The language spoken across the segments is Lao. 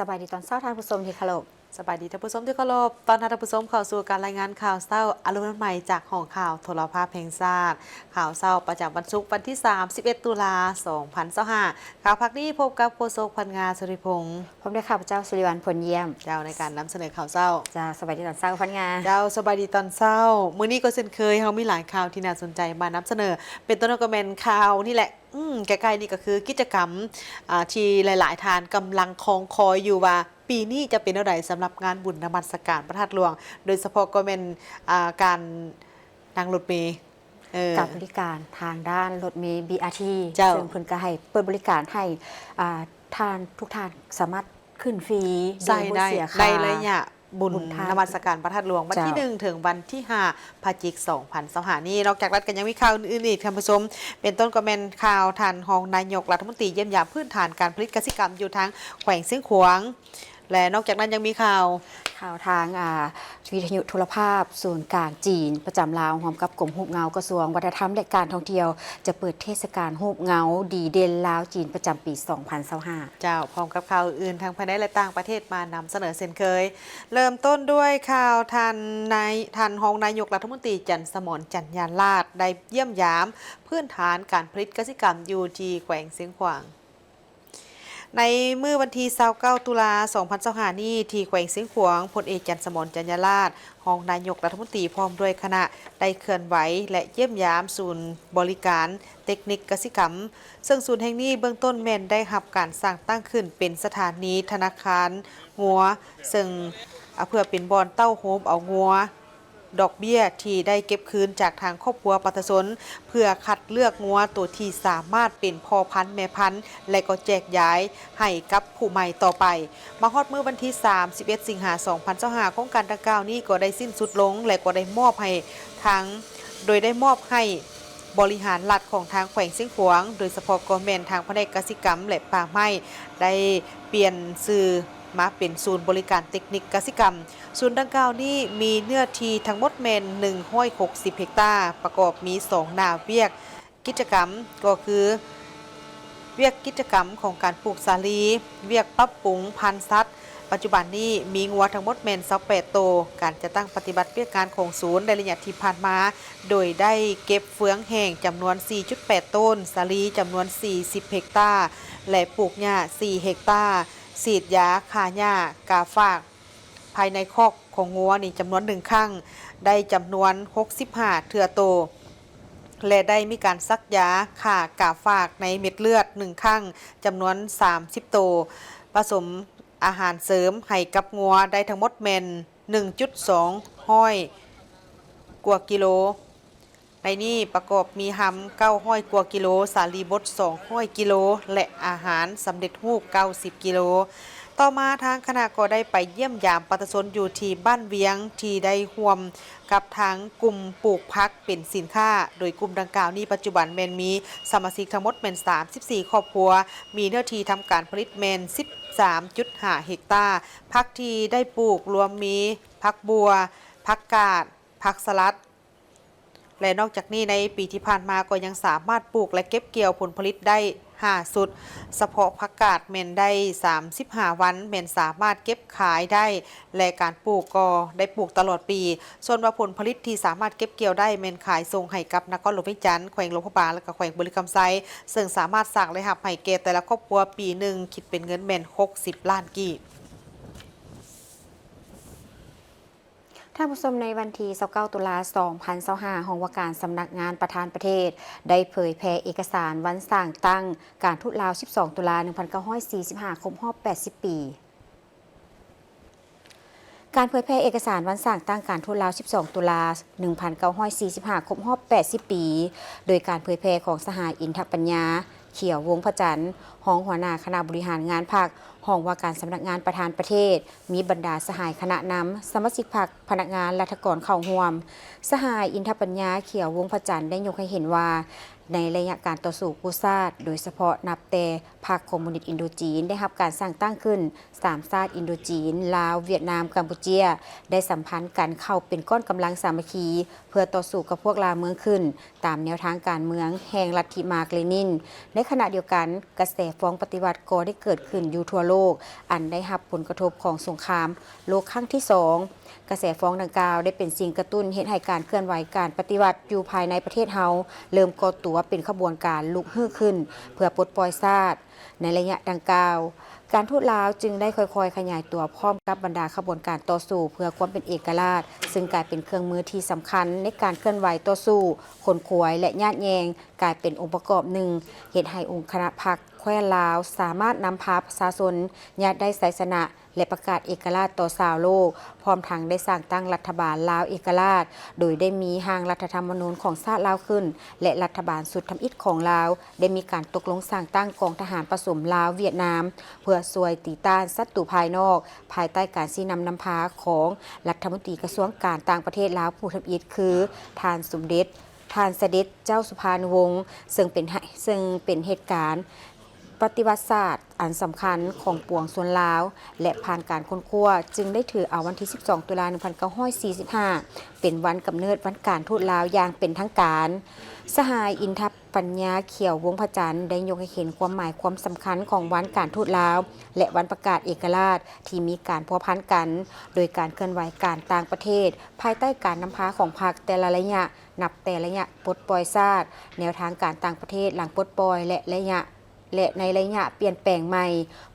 ສະບາຍດີຕອນເຊົ້າທ່ານຜູ້ຊົມທີ່ເຄົາລົບ. ສະບາຍດີທ່ານຜູ້ຊົມທີ່ເຄົາລົບ. ຕ້ອນຮັບທ່ານຜູ້ຊົມເຂົ້າສູ່ການລາຍງານຂ່າວເຊົ້າອາລົມໃໝ່ຈາກຫ້ອງຂ່າວໂທລະພາບແຫ່ງຊາດ. ຂ່າວເຊົ້າປະຈຳວັນສຸກ ວັນທີສາມສິບເອັດ ຕຸລາ ສອງພັນຊາວຫ້າ. ຂ່າວພາກນີ້ພົບກັບໂຄສົກພັນງາ ສຸລິພົງ ພ້ອມດ້ວຍຂ້າພະເຈົ້າ ສຸລິວັນ ພົນຢ້ຽມ. ເຈົ້າ ໃນການນຳສະເໜີຂ່າວເຊົ້າ. ເຈົ້າ ສະບາຍດີຕອນເຊົ້າພັນງາ. ເຈົ້າ ສະບາຍດີຕອນເຊົ້າ. ມື້ນີ້ກໍເຊັ່ນເຄີຍ ເຮົາມີຫຼາຍຂ່າວທີ່ໜ້າສົນໃຈມານຳສະເໜີ. ເປັນຕົ້ນກໍແມ່ນຂ່າວນີ້ແຫຼະ ອືມ ໃກ້ໆນີ້ກໍຄືກິດຈະກຳ ອ່າ ທີ່ຫຼາຍໆທ່ານກຳລັງຄອງຄອຍຢູ່ວ່າ ປີນີ້ຈະເປັນແນວໃດສຳລັບງານບຸນນະມັດສະການພະທາດຫຼວງ ໂດຍສະເພາະກໍແມ່ນ ອ່າ ການນັ່ງລົດເມ ເອີ ການບໍລິການທາງດ້ານລົດເມ ບີອາທີ ເຈົ້າ ເຊິ່ງເພິ່ນກໍໃຫ້ເປີດບໍລິການໃຫ້ ອ່າ ທ່ານ ທຸກທ່ານສາມາດຂຶ້ນຟຣີ ໃຊ້ ໂດຍບໍ່ເສຍຄ່າ ໃນໄລຍະ ບຸນ ບຸນທາດ ນະມັດສະການພະທາດຫຼວງ ວັນທີ ເຈົ້າ ໜຶ່ງ ເຖິງວັນທີ ຫ້າ ພະຈິກ ສອງພັນຊາວຫ້າ ນີ້. ນອກຈາກນັ້ນກໍຍັງມີຂ່າວອື່ນໆອີກທ່ານຜູ້ຊົມ ເປັນຕົ້ນກໍແມ່ນຂ່າວທ່ານຮອງນາຍົກລັດຖະມົນຕີຢ້ຽມຢາມພື້ນຖານການຜະລິດກະສິກຳຢູ່ທາງແຂວງຊຽງຂວາງ ແລະ ນອກຈາກນັ້ນຍັງມີຂ່າວ ຂ່າວທາງ ອ່າ ວິທະຍຸໂທລະພາບສູນກາງຈີນປະຈຳລາວ ຮ່ວມກັບກົມຮູບເງົາ ກະຊວງວັດທະນະທຳ ແລະ ການທ່ອງທ່ຽວ ຈະເປີດເທດສະການຮູບເງົາດີເດັ່ນລາວ-ຈີນ ປະຈຳປີ ສອງພັນຊາວຫ້າ. ເຈົ້າ ພ້ອມກັບຂ່າວອື່ນໆ ທັງພາຍໃນ ແລະ ຕ່າງປະເທດ ມານຳສະເໜີເຊັ່ນເຄີຍ. ເລີ່ມຕົ້ນດ້ວຍຂ່າວທ່ານນາຍ ທ່ານຮອງນາຍົກລັດຖະມົນຕີ ຈັນສະໝອນ ຈັນຍາລາດ ໄດ້ຢ້ຽມຢາມພື້ນຖານການຜະລິດກະສິກຳຢູ່ທີ່ແຂວງຊຽງຂວາງ. ໃນມື້ວັນທີ ຊາວເກົ້າ ຕຸລາ ສອງພັນຊາວຫ້າ ນີ້ ທີ່ແຂວງຊຽງຂວາງ, ພົນເອກ ຈັນສະໝອນ ຈັນຍາລາດ ຮອງນາຍົກລັດຖະມົນຕີ ພ້ອມດ້ວຍຄະນະ ໄດ້ເຄື່ອນໄຫວ ແລະ ຢ້ຽມຢາມສູນບໍລິການເຕັກນິກກະສິກຳ, ເຊິ່ງສູນແຫ່ງນີ້ເບື້ອງຕົ້ນແມ່ນໄດ້ຮັບການສ້າງຕັ້ງຂຶ້ນເປັນສະຖານີທະນາຄານງົວ, ເຊິ່ງ ເພື່ອເປັນບ່ອນເຕົ້າໂຮມເອົາງົວ ດອກເບ້ຍທີ່ໄດ້ເກັບຄືນຈາກທາງຄອບຄົວປະຊາຊົນ ເພື່ອຄັດເລືອກງົວໂຕທີ່ສາມາດເປັນພໍ່ພັນແມ່ພັນ ແລະ ກໍແຈກຢາຍໃຫ້ກັບຜູ້ໃໝ່ຕໍ່ໄປ. ມາຮອດມື້ວັນທີ ສາມສິບເອັດ ສິງຫາ ສອງພັນຊາວຫ້າ ໂຄງການດັ່ງກ່າວນີ້ກໍໄດ້ສິ້ນສຸດລົງ ແລະ ກໍໄດ້ມອບໃຫ້ທາງ ໂດຍໄດ້ມອບໃຫ້ບໍລິຫານລັດຂອງທາງແຂວງຊຽງຂວາງ, ໂດຍສະເພາະກໍແມ່ນທາງພະແນກກະສິກຳ ແລະ ປ່າໄມ້ ໄດ້ປ່ຽນຊື່ມາເປັນສູນບໍລິການເຕັກນິກກະສິກຳ. ສູນດັ່ງກ່າວນີ້ມີເນື້ອທີ່ທັງໝົດແມ່ນ ໜຶ່ງຮ້ອຍຫົກສິບເຮັກຕາ, ປະກອບມີສອງໜ້າວຽກກິດຈະກຳ ກໍຄື ວຽກກິດຈະກຳຂອງການປູກສາລີ, ວຽກປັບປຸງພັນສັດ. ປັດຈຸບັນນີ້ມີງົວທັງໝົດແມ່ນ ຊາວແປດໂຕ. ການຈັດຕັ້ງປະຕິບັດວຽກງານຂອງສູນໃນໄລຍະທີ່ຜ່ານມາ ໂດຍໄດ້ເກັບເຟືອງແຫ້ງຈຳນວນ ສີ່ຈຸດແປດໂຕນ, ສາລີຈຳນວນ ສີ່ສິບເຮັກຕາ ແລະ ປູກຫຍ້າ ສີ່ເຮັກຕາ, ສີດຢາຂ້າຫຍ້າກາຝາກ ພາຍໃນຄອກຂອງງົວນີ້ຈຳນວນໜຶ່ງຄັ້ງ ໄດ້ຈຳນວນຫົກສິບຫ້າເທື່ອໂຕ ແລະ ໄດ້ມີການສັກຢາຂ້າກາຝາກໃນເມັດເລືອດໜຶ່ງຄັ້ງ ຈຳນວນສາມສິບໂຕ, ປະສົມອາຫານເສີມໃຫ້ກັບງົວໄດ້ທັງໝົດແມ່ນ ໜຶ່ງຈຸດສອງຮ້ອຍກວ່າກິໂລ. ໃນນີ້ປະກອບມີຮຳ ເກົ້າຮ້ອຍກວ່າກິໂລ, ສາລີບົດ ສອງຮ້ອຍກິໂລ ແລະ ອາຫານສຳເລັດຮູບ ເກົ້າສິບກິໂລ. ຕໍ່ມາທາງຄະນະກໍໄດ້ໄປຢ້ຽມຢາມປະຊາຊົນຢູ່ທີ່ບ້ານວຽງ ທີ່ໄດ້ຮ່ວມກັບທາງກຸ່ມປູກຜັກເປັນສິນຄ້າ, ໂດຍກຸ່ມດັ່ງກ່າວນີ້ປັດຈຸບັນແມ່ນມີສະມາຊິກທັງໝົດແມ່ນ ສາມສິບສີ່ຄອບຄົວ, ມີເນື້ອທີ່ທຳການຜະລິດແມ່ນ ສິບສາມຈຸດຫ້າເຮັກຕາ. ຜັກທີ່ໄດ້ປູກລວມມີຜັກບົ່ວ, ຜັກກາດ, ຜັກສະຫຼັດ ແລະ ນອກຈາກນີ້ໃນປີທີ່ຜ່ານມາກໍຍັງສາມາດປູກ ແລະ ເກັບກ່ຽວຜົນຜະລິດໄດ້ຫ້າຊຸດ. ສະເພາະຜັກກາດແມ່ນໄດ້ສາມສິບຫ້າວັນ ແມ່ນສາມາດເກັບຂາຍໄດ້ ແລະ ການປູກກໍໄດ້ປູກຕະຫຼອດປີ. ສ່ວນວ່າຜົນຜະລິດທີ່ສາມາດເກັບກ່ຽວໄດ້ແມ່ນຂາຍສົ່ງໃຫ້ກັບນະຄອນຫຼວງວຽງຈັນ, ແຂວງຫຼວງພະບາງ ແລະ ກໍແຂວງບໍລິຄຳໄຊ, ເຊິ່ງສາມາດສ້າງລາຍຮັບໃຫ້ແກ່ແຕ່ລະຄອບຄົວປີໜຶ່ງ ຄິດເປັນເງິນແມ່ນຫົກສິບລ້ານກີບ. ທ່ານຜູ້ຊົມ, ໃນວັນທີຊາວເກົ້າ ຕຸລາ ສອງພັນຊາວຫ້າ ຫ້ອງວ່າການສຳນັກງານປະທານປະເທດ ໄດ້ເຜີຍແຜ່ເອກະສານວັນສ້າງຕັ້ງການທູດລາວ ສິບສອງ ຕຸລາ ໜຶ່ງພັນເກົ້າຮ້ອຍສີ່ສິບຫ້າ ຄົບຮອບ ແປດສິບປີ. ການເຜີຍແຜ່ເອກະສານວັນສ້າງຕັ້ງການທູດລາວ ສິບສອງ ຕຸລາ ໜຶ່ງພັນເກົ້າຮ້ອຍສີ່ສິບຫ້າ ຄົບຮອບ ແປດສິບປີ ໂດຍການເຜີຍແຜ່ຂອງສະຫາຍ ອິນທະປັນຍາ ຂຽວວົງພະຈັນ ຮອງຫົວໜ້າຄະນະບໍລິຫານງານພັກ ຫ້ອງວ່າການສຳນັກງານປະທານປະເທດ, ມີບັນດາສະຫາຍຄະນະນຳ, ສະມາຊິກພັກ, ພະນັກງານ, ລັດຖະກອນເຂົ້າຮ່ວມ. ສະຫາຍ ອິນທະປັນຍາ ຂຽວວົງພະຈັນ ໄດ້ຍົກໃຫ້ເຫັນວ່າ ໃນໄລຍະການຕໍ່ສູ້ກູ້ຊາດ, ໂດຍສະເພາະນັບແຕ່ພັກຄອມມູນິດອິນໂດຈີນໄດ້ຮັບການສ້າງຕັ້ງຂຶ້ນ, ສາມຊາດອິນໂດຈີນ, ລາວ, ຫວຽດນາມ, ກຳປູເຈຍ ໄດ້ສຳພັນກັນເຂົ້າເປັນກ້ອນກຳລັງສາມັກຄີ ເພື່ອຕໍ່ສູ້ກັບພວກລ່າເມືອງຂຶ້ນ ຕາມແນວທາງການເມືອງແຫ່ງລັດທິມາກເລນິນ. ໃນຂະນະດຽວກັນ, ກະແສຟອງປະຕິວັດກໍໄດ້ເກີດຂຶ້ນຢູ່ທົ່ວໂລ ກ ອັນໄດ້ຮັບຜົນກະທົບຂອງສົງຄາມໂລກຄັ້ງທີສອງ. ກະແສຟອງດັ່ງກ່າວໄດ້ເປັນສິ່ງກະຕຸ້ນເຮັດໃຫ້ການເຄື່ອນໄຫວການປະຕິວັດຢູ່ພາຍໃນປະເທດເຮົາເລີ່ມກໍ່ຕົວເປັນຂະບວນການລຸກຮືຂຶ້ນເພື່ອປົດປ່ອຍຊາດ. ໃນໄລຍະດັ່ງກ່າວ, ການທູດລາວຈຶ່ງໄດ້ຄ່ອຍໆຂະຫຍາຍຕົວພ້ອມກັບບັນດາຂະບວນການຕໍ່ສູ້ເພື່ອຄວາມເປັນເອກະລາດ, ຊຶ່ງກາຍເປັນເຄື່ອງມືທີ່ສຳຄັນໃນການເຄື່ອນໄຫວຕໍ່ສູ້, ຂົນຂວາຍ ແລະ ຍາດແຍ່ງ, ກາຍເປັນອົງປະກອບໜຶ່ງ ເຮັດໃຫ້ອົງຄະນະພັກແຄວ້ນລາວສາມາດນຳພາປະຊາຊົນຍາດໄດ້ໄຊຊະນະ ແລະ ປະກາດເອກະລາດຕໍ່ຊາວໂລກ, ພ້ອມທັງໄດ້ສ້າງຕັ້ງລັດຖະບານລາວເອກະລາດ, ໂດຍໄດ້ມີຮ່າງລັດຖະທຳມະນູນຂອງຊາດລາວຂຶ້ນ ແລະ ລັດຖະບານຊຸດທຳອິດຂອງລາວ ໄດ້ມີການຕົກລົງສ້າງຕັ້ງກອງທະຫານປະສົມລາວ-ຫວຽດນາມ ເພື່ອຊ່ວຍຕີຕ້ານສັດຕູພາຍນອກ, ພາຍໃຕ້ການຊີ້ນຳນຳພາຂອງລັດຖະມົນຕີກະຊວງການຕ່າງປະເທດລາວຜູ້ທຳອິດ ຄື ທ່ານສົມເດັດ ທ່ານສະເດັດເຈົ້າສຸພານຸວົງ ເຊິ່ງເປັນ ເຊິ່ງເປັນເຫດການປະຕິວັດສາດອັນສຳຄັນຂອງປວງຊົນລາວ ແລະ ຜ່ານການຄົ້ນຄວ້າ ຈຶ່ງໄດ້ຖືເອົາວັນທີສິບສອງ ຕຸລາ ໜຶ່ງພັນເກົ້າຮ້ອຍສີ່ສິບຫ້າ ເປັນວັນກຳເນີດວັນການທູດລາວຢ່າງເປັນທາງການ. ສະຫາຍ ອິນທະປັນຍາ ຂຽວວົງພະຈັນ ໄດ້ຍົກໃຫ້ເຫັນຄວາມໝາຍຄວາມສຳຄັນຂອງວັນການທູດລາວ ແລະ ວັນປະກາດເອກະລາດທີ່ມີການພົວພັນກັນ ໂດຍການເຄື່ອນໄຫວການຕ່າງປະເທດ ພາຍໃຕ້ການນຳພາຂອງພັກແຕ່ລະໄລຍະ ນັບແຕ່ໄລຍະປົດປ່ອຍຊາດ, ແນວທາງການຕ່າງປະເທດຫຼັງປົດປ່ອຍ ແລະ ໄລຍະ ແລະ ໃນໄລຍະປ່ຽນແປງໃໝ່.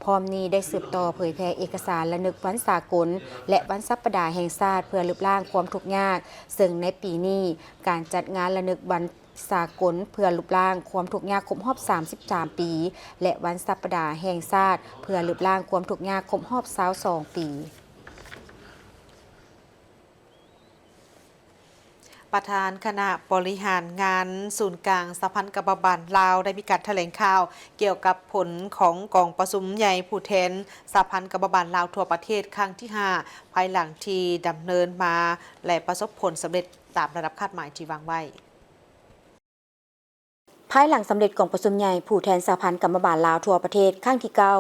ພ້ອມນີ້ໄດ້ສືບຕໍ່ເຜີຍແຜ່ເອກະສານລະນຶກວັນສາກົນ ແລະ ວັນສັບປະດາແຫ່ງຊາດເພື່ອລຶບລ້າງຄວາມທຸກຍາກ, ເຊິ່ງໃນປີນີ້ ການຈັດງານລະນຶກວັນສາກົນເພື່ອລຶບລ້າງຄວາມທຸກຍາກຄົບຮອບສາມສິບສາມປີ ແລະ ວັນສັບປະດາແຫ່ງຊາດເພື່ອລຶບລ້າງຄວາມທຸກຍາກຄົບຮອບຊາວສອງປີ. ປະທານຄະນະບໍລິຫານງານສູນກາງສະຫະພັນກຳມະບານລາວ ໄດ້ມີການຖະແຫຼງຂ່າວກ່ຽວກັບຜົນຂອງກອງປະຊຸມໃຫຍ່ຜູ້ແທນສະຫະພັນກຳມະບານລາວທົ່ວປະເທດຄັ້ງທີຫ້າ ພາຍຫຼັງທີ່ດຳເນີນມາ ແລະ ປະສົບຜົນສຳເລັດຕາມລະດັບຄາດໝາຍທີ່ວາງໄວ້. ພາຍຫຼັງສຳເລັດກອງປະຊຸມໃຫຍ່ຜູ້ແທນສະຫະພັນກຳມະບານລາວທົ່ວປະເທດຄັ້ງທີເກົ້າ,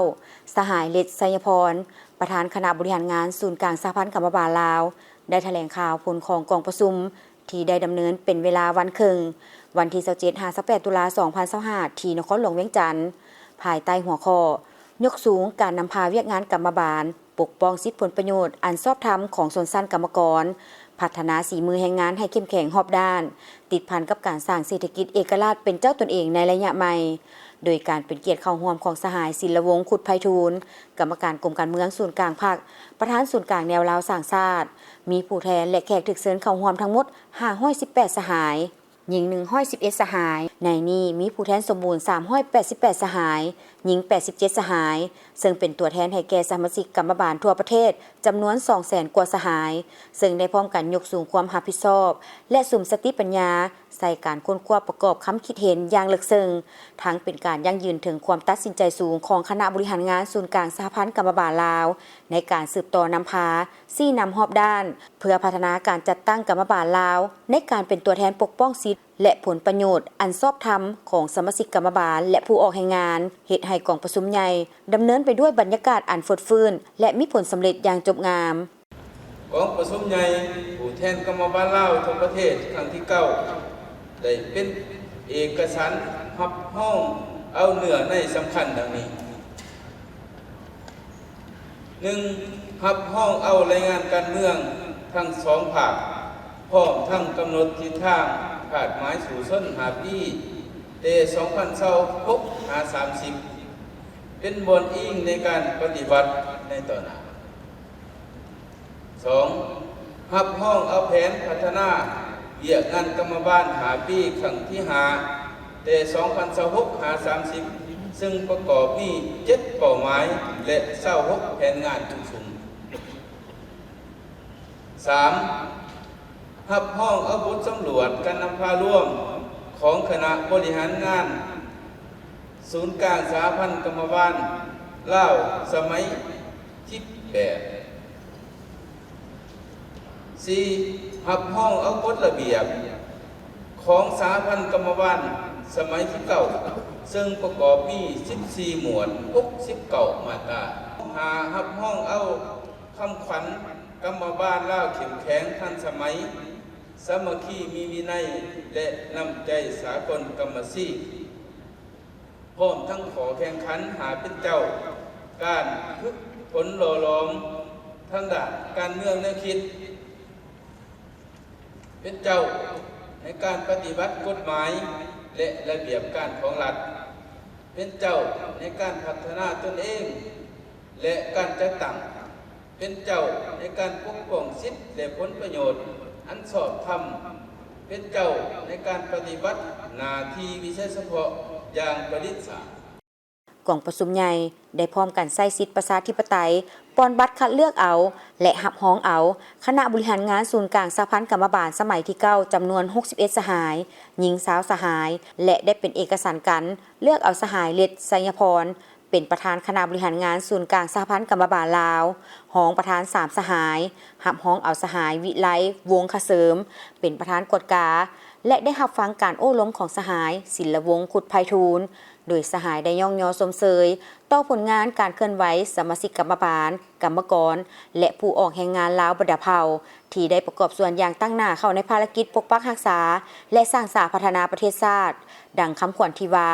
ສະຫາຍ ເລັດ ໄຊຍະພອນ ປະທານຄະນະບໍລິຫານງານສູນກາງສະຫະພັນກຳມະບານລາວ ໄດ້ຖະແຫຼງຂ່າວຜົນຂອງກອງປະຊຸມທີ່ໄດ້ດຳເນີນເປັນເວລາວັນເຄິ່ງ, ວັນທີຊາວເຈັດ ຫາ ຊາວແປດ ຕຸລາ ສອງພັນຊາວຫ້າ ທີ່ນະຄອນຫຼວງວຽງຈັນ, ພາຍໃຕ້ຫົວຂໍ້ ຍົກສູງການນຳພາວຽກງານກຳມະບານ, ປົກປ້ອງສິດຜົນປະໂຫຍດອັນຊອບທຳຂອງຊົນຊັ້ນກຳມະກອນ, ພັດທະນາສີມືແຮງງານໃຫ້ເຂັ້ມແຂງຮອບດ້ານ, ຕິດພັນກັບການສ້າງເສດຖະກິດເອກະລາດເປັນເຈົ້າຕົນເອງໃນໄລຍະໃໝ່, ໂດຍການເປັນກຽດເຂົ້າຮ່ວມຂອງສະຫາຍ ສິນລະວົງ ຄຸດໄພທູນ ກຳມະການກົມການເມືອງສູນກາງພັກ, ປະທານສູນກາງແນວລາວສ້າງຊາດ, ມີຜູ້ແທນ ແລະ ແຂກຖືກເຊີນເຂົ້າຮ່ວມທັງໝົດ ຫ້າຮ້ອຍສິບແປດ ສະຫາຍ. ຍິງ ໜຶ່ງຮ້ອຍສິບເອັດ ສະຫາຍ, ໃນນີ້ມີຜູ້ແທນສົມບູນ ສາມຮ້ອຍແປດສິບແປດ ສະຫາຍ, ຍິງ ແປດສິບເຈັດ ສະຫາຍ, ເຊິ່ງເປັນຕົວແທນໃຫ້ແກ່ສະມາຊິກກຳມະບານທົ່ວປະເທດ ຈຳນວນ ສອງແສນ ກວ່າສະຫາຍ, ເຊິ່ງໄດ້ພ້ອມກັນຍົກສູງຄວາມຮັບຜິດຊອບ ແລະ ສຸມສະຕິປັນຍາໃສ່ການຄົ້ນຄວ້າປະກອບຄຳຄິດເຫັນຢ່າງເລິກເຊິ່ງ, ທັງເປັນການຢັ້ງຢືນເຖິງຄວາມຕັດສິນໃຈສູງຂອງຄະນະບໍລິຫານງານສູນກາງສະຫະພັນກຳມະບານລາວ ໃນການສືບຕໍ່ນຳພາ ຊີ້ນຳຮອບດ້ານ ເພື່ອພັດທະນາການຈັດຕັ້ງກຳມະບານລາວ ໃນການເປັນຕົວແທນປົກປ້ອງສິດ ແລະ ຜົນປະໂຫຍດອັນຊອບທຳຂອງສະມາຊິກກຳມະບານ ແລະ ຜູ້ອອກແຮງງານ, ເຮັດໃຫ້ກອງປະຊຸມໃຫຍ່ດຳເນີນໄປດ້ວຍບັນຍາກາດອັນຟົດຟື້ນ ແລະ ມີຜົນສຳເລັດຢ່າງຈົບງາມ. ກອງປະຊຸມໃຫຍ່ຜູ້ແທນກຳມະບານລາວທົ່ວປະເທດຄັ້ງທີເກົ້າ ໄດ້ເປັນເອກະສານຮັບຮອງເອົາເນື້ອໃນສຳຄັນດັ່ງນີ້. ໜຶ່ງ, ຮັບຮອງເອົາລາຍງານການເມືອງທັງສອງພາກ, ພ້ອມທັງກຳນົດທິດທາງຄາດໝາຍສູ້ຊົນຫ້າປີ ແຕ່ສອງພັນຊາວຫົກ ຫາ ສາມສິບ ເປັນບ່ອນອີງໃນການປະຕິບັດໃນຕໍ່ໜ້າ. ສອງ, ຮັບຮອງເອົາແຜນພັດທະນາວຽກງານກຳມະບານຫ້າປີ ຄັ້ງທີຫ້າ ແຕ່ສອງພັນຊາວຫົກ ຫາ ສາມສິບ ເຊິ່ງປະກອບມີເຈັດເປົ້າໝາຍ ແລະ ຊາວຫົກແຜນງານຊຸກຊຸມ. ສາມ, ຮັບຮອງເອົາບົດສຳຫຼວດການນຳພາລວມຂອງຄະນະບໍລິຫານງານສູນກາງສະຫະພັນກຳມະບານລາວສະໄໝທີແປດ. ສີ່, ຮັບຮອງເອົາກົດລະບຽບຂອງສະຫະພັນກຳມະບານສະໄໝທີເກົ້າ ເຊິ່ງປະກອບມີສິບສີ່ໝວດ ຫົກສິບເກົ້າມາດຕາ. ຫ້າ, ຮັບຮອງເອົາຄຳຂວັນກຳມະບານລາວເຂັ້ມແຂງທັນສະໄໝ, ສາມັກຄີມີວິໄນ ແລະ ນ້ຳໃຈສາກົນກຳມະຊີ. ພ້ອມທັງຂໍ້ແຂ່ງຂັນຫາເປັນເຈົ້າ ການຝຶກຝົນຫຼໍ່ຫຼອມທາງດ້ານການເມືອງແນວຄິດ, ເປັນເຈົ້າໃນການປະຕິບັດກົດໝາຍ ແລະ ລະບຽບການຂອງລັດ, ເປັນເຈົ້າໃນການພັດທະນາຕົນເອງ ແລະ ການຈັດຕັ້ງ, ເປັນເຈົ້າໃນການປົກປ້ອງສິດ ແລະ ຜົນປະໂຫຍດອັນຊອບທຳ, ເປັນເຈົ້າໃນການປະຕິບັດໜ້າທີ່ວິໄສສະເພາະຢ່າງປະດິດສາ. ກອງປະຊຸມໃຫຍ່ໄດ້ພ້ອມກັນໃຊ້ສິດປະຊາທິປະໄຕ ປ່ອນບັດຄັດເລືອກເອົາ ແລະ ຮັບຮອງເອົາຄະນະບໍລິຫານງານສູນກາງສະຫະພັນກຳມະບານສະໄໝທີເກົ້າ ຈຳນວນຫົກສິບເອັດສະຫາຍ, ຍິງຊາວສະຫາຍ ແລະ ໄດ້ເປັນເອກະສັນກັນເລືອກເອົາສະຫາຍ ເລັດ ໄຊຍະພອນ ເປັນປະທານຄະນະບໍລິຫານງານສູນກາງສະຫະພັນກຳມະບານລາວ, ຮອງປະທານສາມສະຫາຍ, ຮັບຮອງເອົາສະຫາຍ ວິໄລ ວົງຄະເສີມ ເປັນປະທານກວດກາ ແລະ ໄດ້ຮັບຟັງການໂອ້ລົມຂອງສະຫາຍ ສິນລະວົງ ຄຸດໄພທູນ ໂດຍສະຫາຍໄດ້ຍ້ອງຍໍຊົມເຊີຍຕໍ່ຜົນງານການເຄື່ອນໄຫວສະມາຊິກກຳມະບານ, ກຳມະກອນ ແລະ ຜູ້ອອກແຮງງານລາວບັນດາເຜົ່າ ທີ່ໄດ້ປະກອບສ່ວນຢ່າງຕັ້ງໜ້າເຂົ້າໃນພາລະກິດປົກປັກຮັກສາ ແລະ ສ້າງສາພັດທະນາປະເທດຊາດ, ດັ່ງຄຳຂວັນທີ່ວ່າ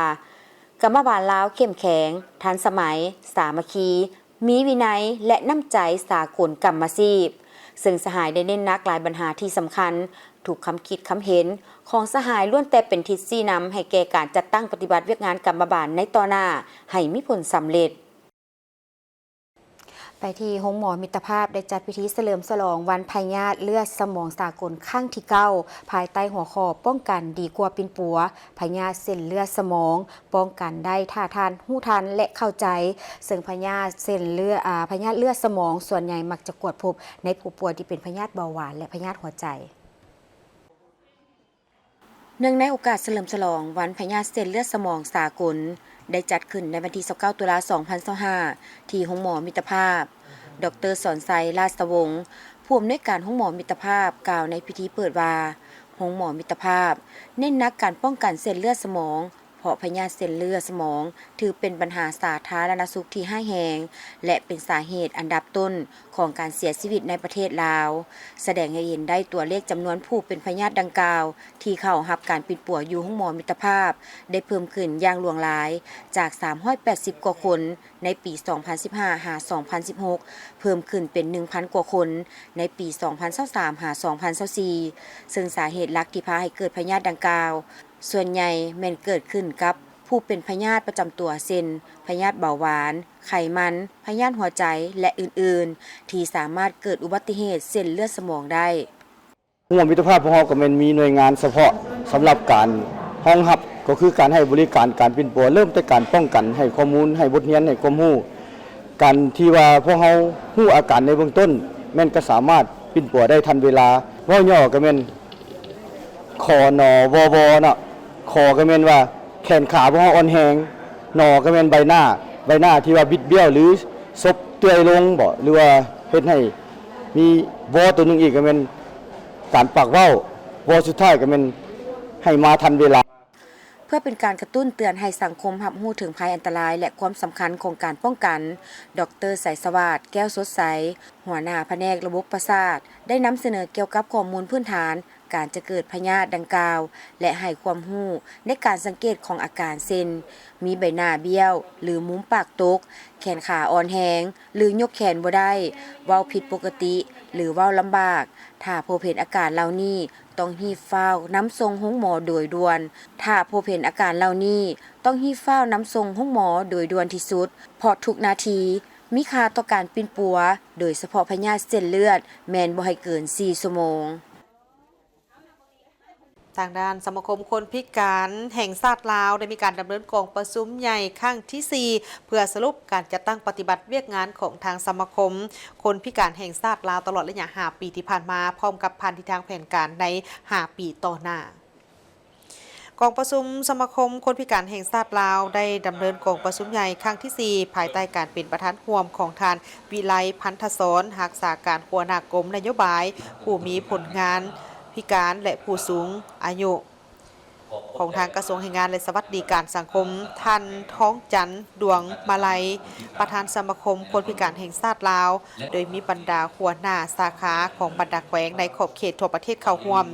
ກຳມະບານລາວເຂັ້ມແຂງ, ທັນສະໄໝ, ສາມັກຄີ, ມີວິໄນ ແລະ ນ້ຳໃຈສາກົນກຳມະຊີບ, ເຊິ່ງສະຫາຍໄດ້ເນັ້ນໜັກຫຼາຍບັນຫາທີ່ສຳຄັນ. ທຸກຄຳຄິດຄຳເຫັນຂອງສະຫາຍລ້ວນແຕ່ເປັນທິດຊີ້ນຳໃຫ້ແກ່ການຈັດຕັ້ງປະຕິບັດວຽກງານກຳມະບານໃນຕໍ່ໜ້າໃຫ້ມີຜົນສຳເລັດ. ໄປທີ່ໂຮງໝໍມິດຕະພາບ ໄດ້ຈັດພິທີສະເຫຼີມສະຫຼອງວັນພະຍາດເລືອດສະໝອງສາກົນຄັ້ງທີເກົ້າ ພາຍໃຕ້ຫົວຂໍ້ປ້ອງກັນດີກວ່າປິ່ນປົວ, ພະຍາດເສັ້ນເລືອດສະໝອງ ປ້ອງກັນໄດ້ຖ້າທ່ານຮູ້ທັນ ແລະ ເຂົ້າໃຈ, ເຊິ່ງພະຍາດເສັ້ນເລືອດ ອາ ພະຍາດເລືອດສະໝອງສ່ວນໃຫຍ່ມັກຈະກວດພົບໃນຜູ້ປ່ວຍທີ່ເປັນພະຍາດເບົາຫວານ ແລະ ພະຍາດຫົວໃຈ. ເນື່ອງໃນໂອກາດສະເຫຼີມສະຫຼອງວັນພະຍາດເສັ້ນເລືອດສະໝອງສາກົນ ໄດ້ຈັດຂຶ້ນໃນວັນທີຊາວເກົ້າ ຕຸລາ ສອງພັນຊາວຫ້າ ທີ່ໂຮງໝໍມິດຕະພາບ, ດອກເຕີ ສອນໄຊ ລາດສະວົງ ຜູ້ອຳນວຍການໂຮງໝໍມິດຕະພາບ ກ່າວໃນພິທີເປີດວ່າ ໂຮງໝໍມິດຕະພາບເນັ້ນໜັກການປ້ອງກັນເສັ້ນເລືອດສະໝອງ ເພາະພະຍາດເສັ້ນເລືອດສະໝອງຖືເປັນບັນຫາສາທາລະນະສຸກທີ່ຮ້າຍແຮງ ແລະ ເປັນສາເຫດອັນດັບຕົ້ນຂອງການເສຍຊີວິດໃນປະເທດລາວ, ສະແດງໃຫ້ເຫັນໄດ້ຕົວເລກຈຳນວນຜູ້ເປັນພະຍາດດັ່ງກ່າວທີ່ເຂົ້າຮັບການປິ່ນປົວຢູ່ໂຮງໝໍມິດຕະພາບ ໄດ້ເພີ່ມຂຶ້ນຢ່າງຫຼວງຫຼາຍ ຈາກສາມຮ້ອຍແປດສິບກວ່າຄົນໃນປີ ສອງພັນສິບຫ້າ ຫາ ສອງພັນສິບຫົກ ເພີ່ມຂຶ້ນເປັນ ໜຶ່ງພັນກວ່າຄົນໃນປີ ສອງພັນຊາວສາມ ຫາ ສອງພັນຊາວສີ່ ເຊິ່ງສາເຫດຫຼັກທີ່ພາໃຫ້ເກີດພະຍາດດັ່ງກ່າວ ສ່ວນໃຫຍ່ແມ່ນເກີດຂຶ້ນກັບຜູ້ເປັນພະຍາດປະຈຳຕົວ ເຊັ່ນ ພະຍາດເບົາຫວານ, ໄຂມັນ, ພະຍາດຫົວໃຈ ແລະ ອື່ນໆ ທີ່ສາມາດເກີດອຸບັດຕິເຫດເສັ້ນເລືອດສະໝອງໄດ້. ໂຮງໝໍມິດຕະພາບຂອງເຮົາກໍແມ່ນມີໜ່ວຍງານສະເພາະສຳລັບການຮອງຮັບ ກໍຄືການໃຫ້ບໍລິການການປິ່ນປົວ ເລີ່ມແຕ່ການປ້ອງກັນ, ໃຫ້ຂໍ້ມູນ, ໃຫ້ບົດຮຽນ, ໃຫ້ຄວາມຮູ້. ການທີ່ວ່າພວກເຮົາຮູ້ອາການໃນເບື້ອງຕົ້ນ ແມ່ນກໍສາມາດປິ່ນປົວໄດ້ທັນເວລາ. ເວົ້າຫຍໍ້ກໍແມ່ນ ຄ ນ ວ ວ ເນາະ, ຄ ກໍແມ່ນວ່າແຂນຂາພວກເຮົາອ່ອນແຮງ, ນ ກໍແມ່ນໃບໜ້າ, ໃບໜ້າທີ່ວ່າບິດບ້ຽວ ຫຼື ສົບເຕື້ອຍລົງບໍ ຫຼືວ່າເຮັດໃຫ້ມີ ວ ຕົວໜຶ່ງອີກກໍແມ່ນການປາກເວົ້າ, ວ ສຸດທ້າຍກໍແມ່ນໃຫ້ມາທັນເວລາ. ເພື່ອເປັນການກະຕຸ້ນເຕືອນໃຫ້ສັງຄົມຮັບຮູ້ເຖິງໄພອັນຕະລາຍ ແລະ ຄວາມສຳຄັນຂອງການປ້ອງກັນ, ດອກເຕີ ໄຊສະຫວາດ ແກ້ວສົດໃສ ຫົວໜ້າພະແນກລະບົບປະສາດ ໄດ້ນຳສະເໜີກ່ຽວກັບຂໍ້ມູນພື້ນຖານ ການຈະເກີດພະຍາດດັ່ງກ່າວ ແລະ ໃຫ້ຄວາມຮູ້ໃນການສັງເກດຂອງອາການ ເຊັ່ນ ມີໃບໜ້າບ້ຽວ ຫຼື ມຸມປາກຕົກ, ແຂນຂາອ່ອນແຮງ ຫຼື ຍົກແຂນບໍ່ໄດ້, ເວົ້າຜິດປົກກະຕິ ຫຼື ເວົ້າລຳບາກ. ຖ້າພົບເຫັນອາການເຫຼົ່ານີ້ ຕ້ອງຮີບຟ້າວນຳສົ່ງໂຮງໝໍໂດຍດ່ວນ. ຖ້າພົບເຫັນອາການເຫຼົ່ານີ້ ຕ້ອງຮີບຟ້າວນຳສົ່ງໂຮງໝໍໂດຍດ່ວນທີ່ສຸດ, ເພາະທຸກນາທີມີຄ່າຕໍ່ການປິ່ນປົວ, ໂດຍສະເພາະພະຍາດເສັ້ນເລືອດ ແມ່ນບໍ່ໃຫ້ເກີນສີ່ຊົ່ວໂມງ. ທາງດ້ານສະມາຄົມຄົນພິການແຫ່ງຊາດລາວ ໄດ້ມີການດຳເນີນກອງປະຊຸມໃຫຍ່ຄັ້ງທີສີ່ ເພື່ອສະຫຼຸບການຈັດຕັ້ງປະຕິບັດວຽກງານຂອງທາງສະມາຄົມຄົນພິການແຫ່ງຊາດລາວ ຕະຫຼອດໄລຍະຫ້າປີທີ່ຜ່ານມາ, ພ້ອມກັບຜ່ານທິດທາງແຜນການໃນຫ້າປີຕໍ່ໜ້າ. ກອງປະຊຸມສະມາຄົມຄົນພິການແຫ່ງຊາດລາວ ໄດ້ດຳເນີນກອງປະຊຸມໃຫຍ່ຄັ້ງທີສີ່ ພາຍໃຕ້ການເປັນປະທານຮ່ວມຂອງທ່ານ ວິໄລ ພັນທະສອນ ຮັກສາການຫົວໜ້າກົມນະໂຍບາຍຜູ້ມີຜົນງານພິການ ແລະ ຜູ້ສູງອາຍຸ ຂອງທາງກະຊວງແຮງງານ ແລະ ສະຫວັດດີການສັງຄົມ, ທ່ານ ທອງຈັນ ດວງມາໄລ ປະທານສະມາຄົມຄົນພິການແຫ່ງຊາດລາວ, ໂດຍມີບັນດາຫົວໜ້າສາຂາຂອງບັນດາແຂວງໃນຂອບເຂດທົ່ວປະເທດເຂົ້າຮ່ວມ.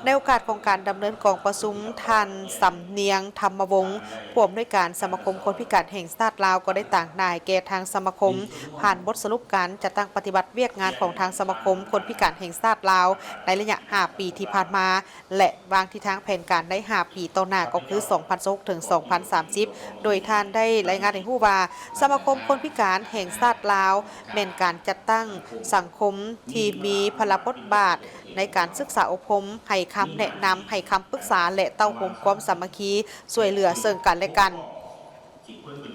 ໃນໂອກາດຂອງການດຳເນີນກອງປະຊຸມ, ທ່ານ ສຳນຽງ ທຳມະວົງ ຜູ້ອຳນວຍການສະມາຄົມຄົນພິການແຫ່ງຊາດລາວ ກໍໄດ້ຕາງໜ້າໃຫ້ແກ່ທາງສະມາຄົມ ຜ່ານບົດສະຫຼຸບການຈັດຕັ້ງປະຕິບັດວຽກງານຂອງທາງສະມາຄົມຄົນພິການແຫ່ງຊາດລາວ ໃນໄລຍະຫ້າປີທີ່ຜ່ານມາ ແລະ ວາງທິດທາງແຜນການໃນຫ້າປີຕໍ່ໜ້າ ກໍຄື ສອງພັນຊາວຫົກ ເຖິງ ສອງພັນສາມສິບ ໂດຍທ່ານໄດ້ລາຍງານໃຫ້ຮູ້ວ່າ ສະມາຄົມຄົນພິການແຫ່ງຊາດລາວ ແມ່ນການຈັດຕັ້ງສັງຄົມທີ່ມີພາລະບົດບາດໃນການສຶກສາອົບຮົມ, ໃຫ້ຄຳແນະນຳ, ໃຫ້ຄຳປຶກສາ ແລະ ເຕົ້າໂຮມຄວາມສາມັກຄີຊ່ວຍເຫຼືອເຊິ່ງກັນແລະກັນ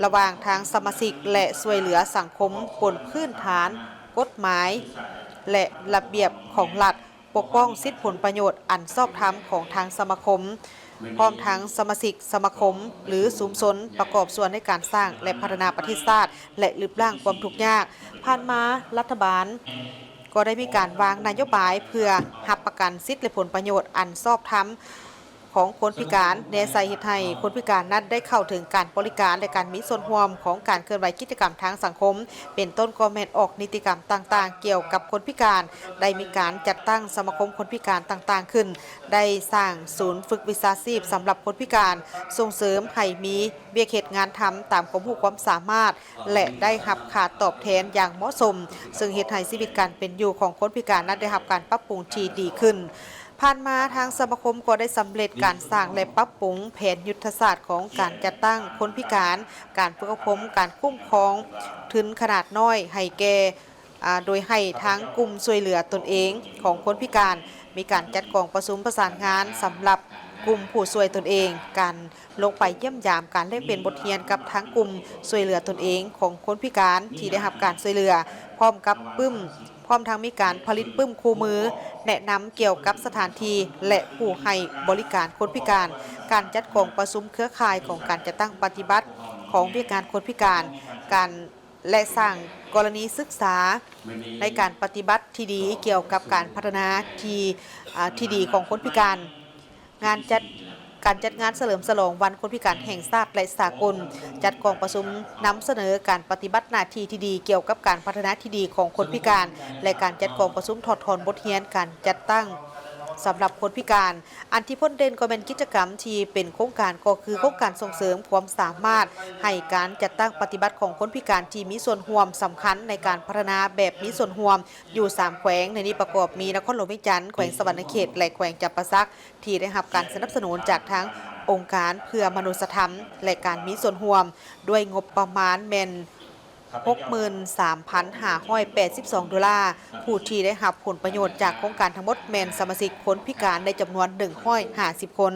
ລະຫວ່າງທາງສະມາຊິກ ແລະ ຊ່ວຍເຫຼືອສັງຄົມບົນພື້ນຖານກົດໝາຍ ແລະ ລະບຽບຂອງລັດ, ປົກປ້ອງສິດຜົນປະໂຫຍດອັນຊອບທຳຂອງທາງສະມາຄົມ ພ້ອມທັງສະມາຊິກສະມາຄົມ ຫຼື ຊຸມຊົນ ປະກອບສ່ວນໃນການສ້າງ ແລະ ພັດທະນາປະເທດຊາດ ແລະ ລຶບລ້າງຄວາມທຸກຍາກ. ຜ່ານມາລັດຖະບານກໍໄດ້ມີການວາງນະໂຍບາຍເພື່ອຮັບປະກັນສິດ ແລະ ຜົນປະໂຫຍດອັນຊອບທຳ ຂອງຄົນພິການ ແນໃສ່ເຮັດໃຫ້ຄົນພິການນັ້ນໄດ້ເຂົ້າເຖິງການບໍລິການ ແລະ ການມີສ່ວນຮ່ວມຂອງການເຄື່ອນໄຫວກິດຈະກຳທາງສັງຄົມ, ເປັນຕົ້ນກໍແມ່ນອອກນິຕິກຳຕ່າງໆກ່ຽວກັບຄົນພິການ, ໄດ້ມີການຈັດຕັ້ງສະມາຄົມຄົນພິການຕ່າງໆຂຶ້ນ, ໄດ້ສ້າງສູນຝຶກວິຊາຊີບສຳລັບຄົນພິການ, ສົ່ງເສີມໃຫ້ມີວຽກເຮັດງານທຳຕາມຄວາມຮູ້ຄວາມສາມາດ ແລະ ໄດ້ຮັບຄ່າຕອບແທນຢ່າງເໝາະສົມ, ເຊິ່ງເຮັດໃຫ້ຊີວິດການເປັນຢູ່ຂອງຄົນພິການນັ້ນໄດ້ຮັບການປັບປຸງທີ່ດີຂຶ້ນ. ຜ່ານມາທາງສະມາຄົມກໍໄດ້ສຳເລັດການສ້າງ ແລະ ປັບປຸງແຜນຍຸດທະສາດຂອງການຈັດຕັ້ງຄົນພິການ, ການຝຶກອົບຮົມ, ການຄຸ້ມຄອງທຶນຂະໜາດນ້ອຍໃຫ້ແກ່ ອາ ໂດຍໃຫ້ທາງກຸ່ມຊ່ວຍເຫຼືອຕົນເອງຂອງຄົນພິການ ມີການຈັດກອງປະຊຸມປະສານງານສຳລັບກຸ່ມຜູ້ຊ່ວຍຕົນເອງ, ການລົງໄປຢ້ຽມຢາມ, ການແລກປ່ຽນບົດຮຽນກັບທາງກຸ່ມຊ່ວຍເຫຼືອຕົນເອງຂອງຄົນພິການທີ່ໄດ້ຮັບການຊ່ວຍເຫຼືອ, ພ້ອມກັບປຶ້ມ ພ້ອມທັງມີການຜະລິດປຶ້ມຄູ່ມື, ແນະນຳກ່ຽວກັບສະຖານທີ່ ແລະ ຜູ້ໃຫ້ບໍລິການຄົນພິການ, ການຈັດກອງປະຊຸມເຄືອຂ່າຍຂອງການຈັດຕັ້ງປະຕິບັດຂອງວຽກງານຄົນພິການ, ການ ແລະ ສ້າງກໍລະນີສຶກສາໃນການປະຕິບັດທີ່ດີກ່ຽວກັບການພັດທະນາທີ່ ອາ ທີ່ດີຂອງຄົນພິການ. ງານຈັດ ການຈັດງານສະເຫຼີມສະຫຼອງວັນຄົນພິການແຫ່ງຊາດ ແລະ ສາກົນ, ຈັດກອງປະຊຸມນຳສະເໜີການປະຕິບັດໜ້າທີ່ທີ່ດີກ່ຽວກັບການພັດທະນາທີ່ດີຂອງຄົນພິການ ແລະ ການຈັດກອງປະຊຸມຖອດຖອນບົດຮຽນການຈັດຕັ້ງສຳລັບຄົນພິການ. ອັນທີ່ພົ້ນເດັ່ນກໍແມ່ນກິດຈະກຳທີ່ເປັນໂຄງການ ກໍຄືໂຄງການສົ່ງເສີມຄວາມສາມາດໃຫ້ການຈັດຕັ້ງປະຕິບັດຂອງຄົນພິການທີ່ມີສ່ວນຮ່ວມສຳຄັນໃນການພັດທະນາແບບມີສ່ວນຮ່ວມຢູ່ສາມແຂວງ, ໃນນີ້ປະກອບມີນະຄອນຫຼວງວຽງຈັນ, ແຂວງສະຫວັນນະເຂດ ແລະ ແຂວງຈຳປາສັກ ທີ່ໄດ້ຮັບການສະໜັບສະໜູນຈາກທາງອົງການເພື່ອມະນຸດສະທຳ ແລະ ການມີສ່ວນຮ່ວມ ດ້ວຍງົບປະມານແມ່ນ ຫົກໝື່ນສາມພັນຫ້າຮ້ອຍແປດສິບສອງໂດລາ, ຜູ້ທີ່ໄດ້ຮັບຜົນປະໂຫຍດຈາກໂຄງການທັງໝົດແມ່ນສະມາຊິກຄົນພິການໃນຈຳນວນໜຶ່ງຮ້ອຍຫ້າສິບຄົນ.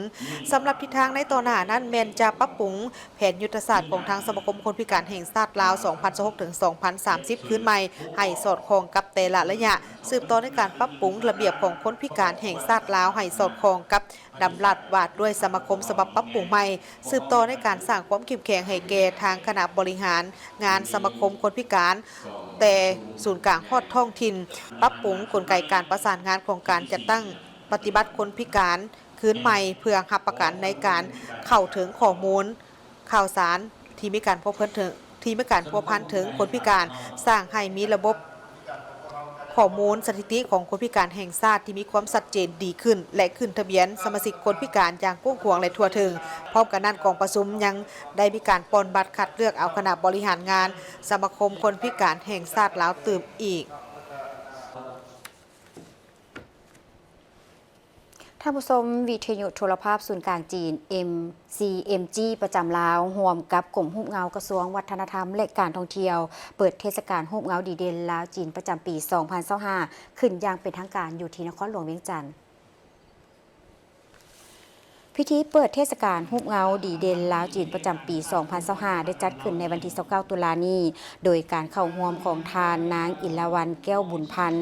ສຳລັບທິດທາງໃນຕໍ່ໜ້ານັ້ນແມ່ນຈະປັບປຸງແຜນຍຸດທະສາດຂອງທາງສະມາຄົມຄົນພິການແຫ່ງຊາດລາວ ສອງພັນຊາວຫົກ ເຖິງ ສອງພັນສາມສິບ ຄືນໃໝ່ ໃຫ້ສອດຄ່ອງກັບແຕ່ລະໄລຍະ, ສືບຕໍ່ໃນການປັບປຸງລະບຽບຂອງຄົນພິການແຫ່ງຊາດລາວໃຫ້ສອດຄ່ອງກັບ ດຳລັດວ່າດ້ວຍສະມາຄົມສະບັບປັບປຸງໃໝ່, ສືບຕໍ່ໃນການສ້າງຄວາມເຂັ້ມແຂງໃຫ້ແກ່ທາງຄະນະບໍລິຫານງານສະມາຄົມຄົນພິການ ແຕ່ສູນກາງຮອດທ້ອງຖິ່ນ, ປັບປຸງກົນໄກການປະສານງານຂອງການຈັດຕັ້ງປະຕິບັດຄົນພິການຄືນໃໝ່ ເພື່ອຮັບປະກັນໃນການເຂົ້າເຖິງຂໍ້ມູນ ຂ່າວສານທີ່ມີການພົວພັນເຖິງ ທີ່ມີການພົວພັນເຖິງຄົນພິການ, ສ້າງໃຫ້ມີລະບົບຂໍ້ມູນສະຖິຕິຂອງຄົນພິການແຫ່ງຊາດທີ່ມີຄວາມຊັດເຈນດີຂຶ້ນ ແລະ ຂຶ້ນທະບຽນສະມາຊິກຄົນພິການຢ່າງກວ້າງຂວາງ ແລະ ທົ່ວເຖິງ. ພ້ອມກັນນັ້ນ, ກອງປະຊຸມຍັງໄດ້ມີການປ່ອນບັດຄັດເລືອກເອົາຄະນະບໍລິຫານງານສະມາຄົມຄົນພິການແຫ່ງຊາດລາວຕື່ມອີກ. ທ່ານຜູ້ຊົມ, ວິທະຍຸໂທລະພາບສູນກາງຈີນ ເອັມ ຊີ ເອັມ ຈີ ປະຈຳລາວ ຮ່ວມກັບກົມຮູບເງົາກະຊວງວັດທະນະທຳ ແລະ ການທ່ອງທ່ຽວ ເປີດເທດສະການຮູບເງົາດີເດັ່ນລາວ-ຈີນ ປະຈຳປີ ສອງພັນຊາວຫ້າ ຂຶ້ນຢ່າງເປັນທາງການຢູ່ທີ່ນະຄອນຫຼວງວຽງຈັນ. ພິທີເປີດເທດສະການຮູບເງົາດີເດັ່ນລາວ-ຈີນ ປະຈຳປີ ສອງພັນຊາວຫ້າ ໄດ້ຈັດຂຶ້ນໃນວັນທີ ຊາວເກົ້າ ຕຸລານີ້ ໂດຍການເຂົ້າຮ່ວມຂອງທ່ານນາງ ອິນລາວັນ ແກ້ວບຸນພັນ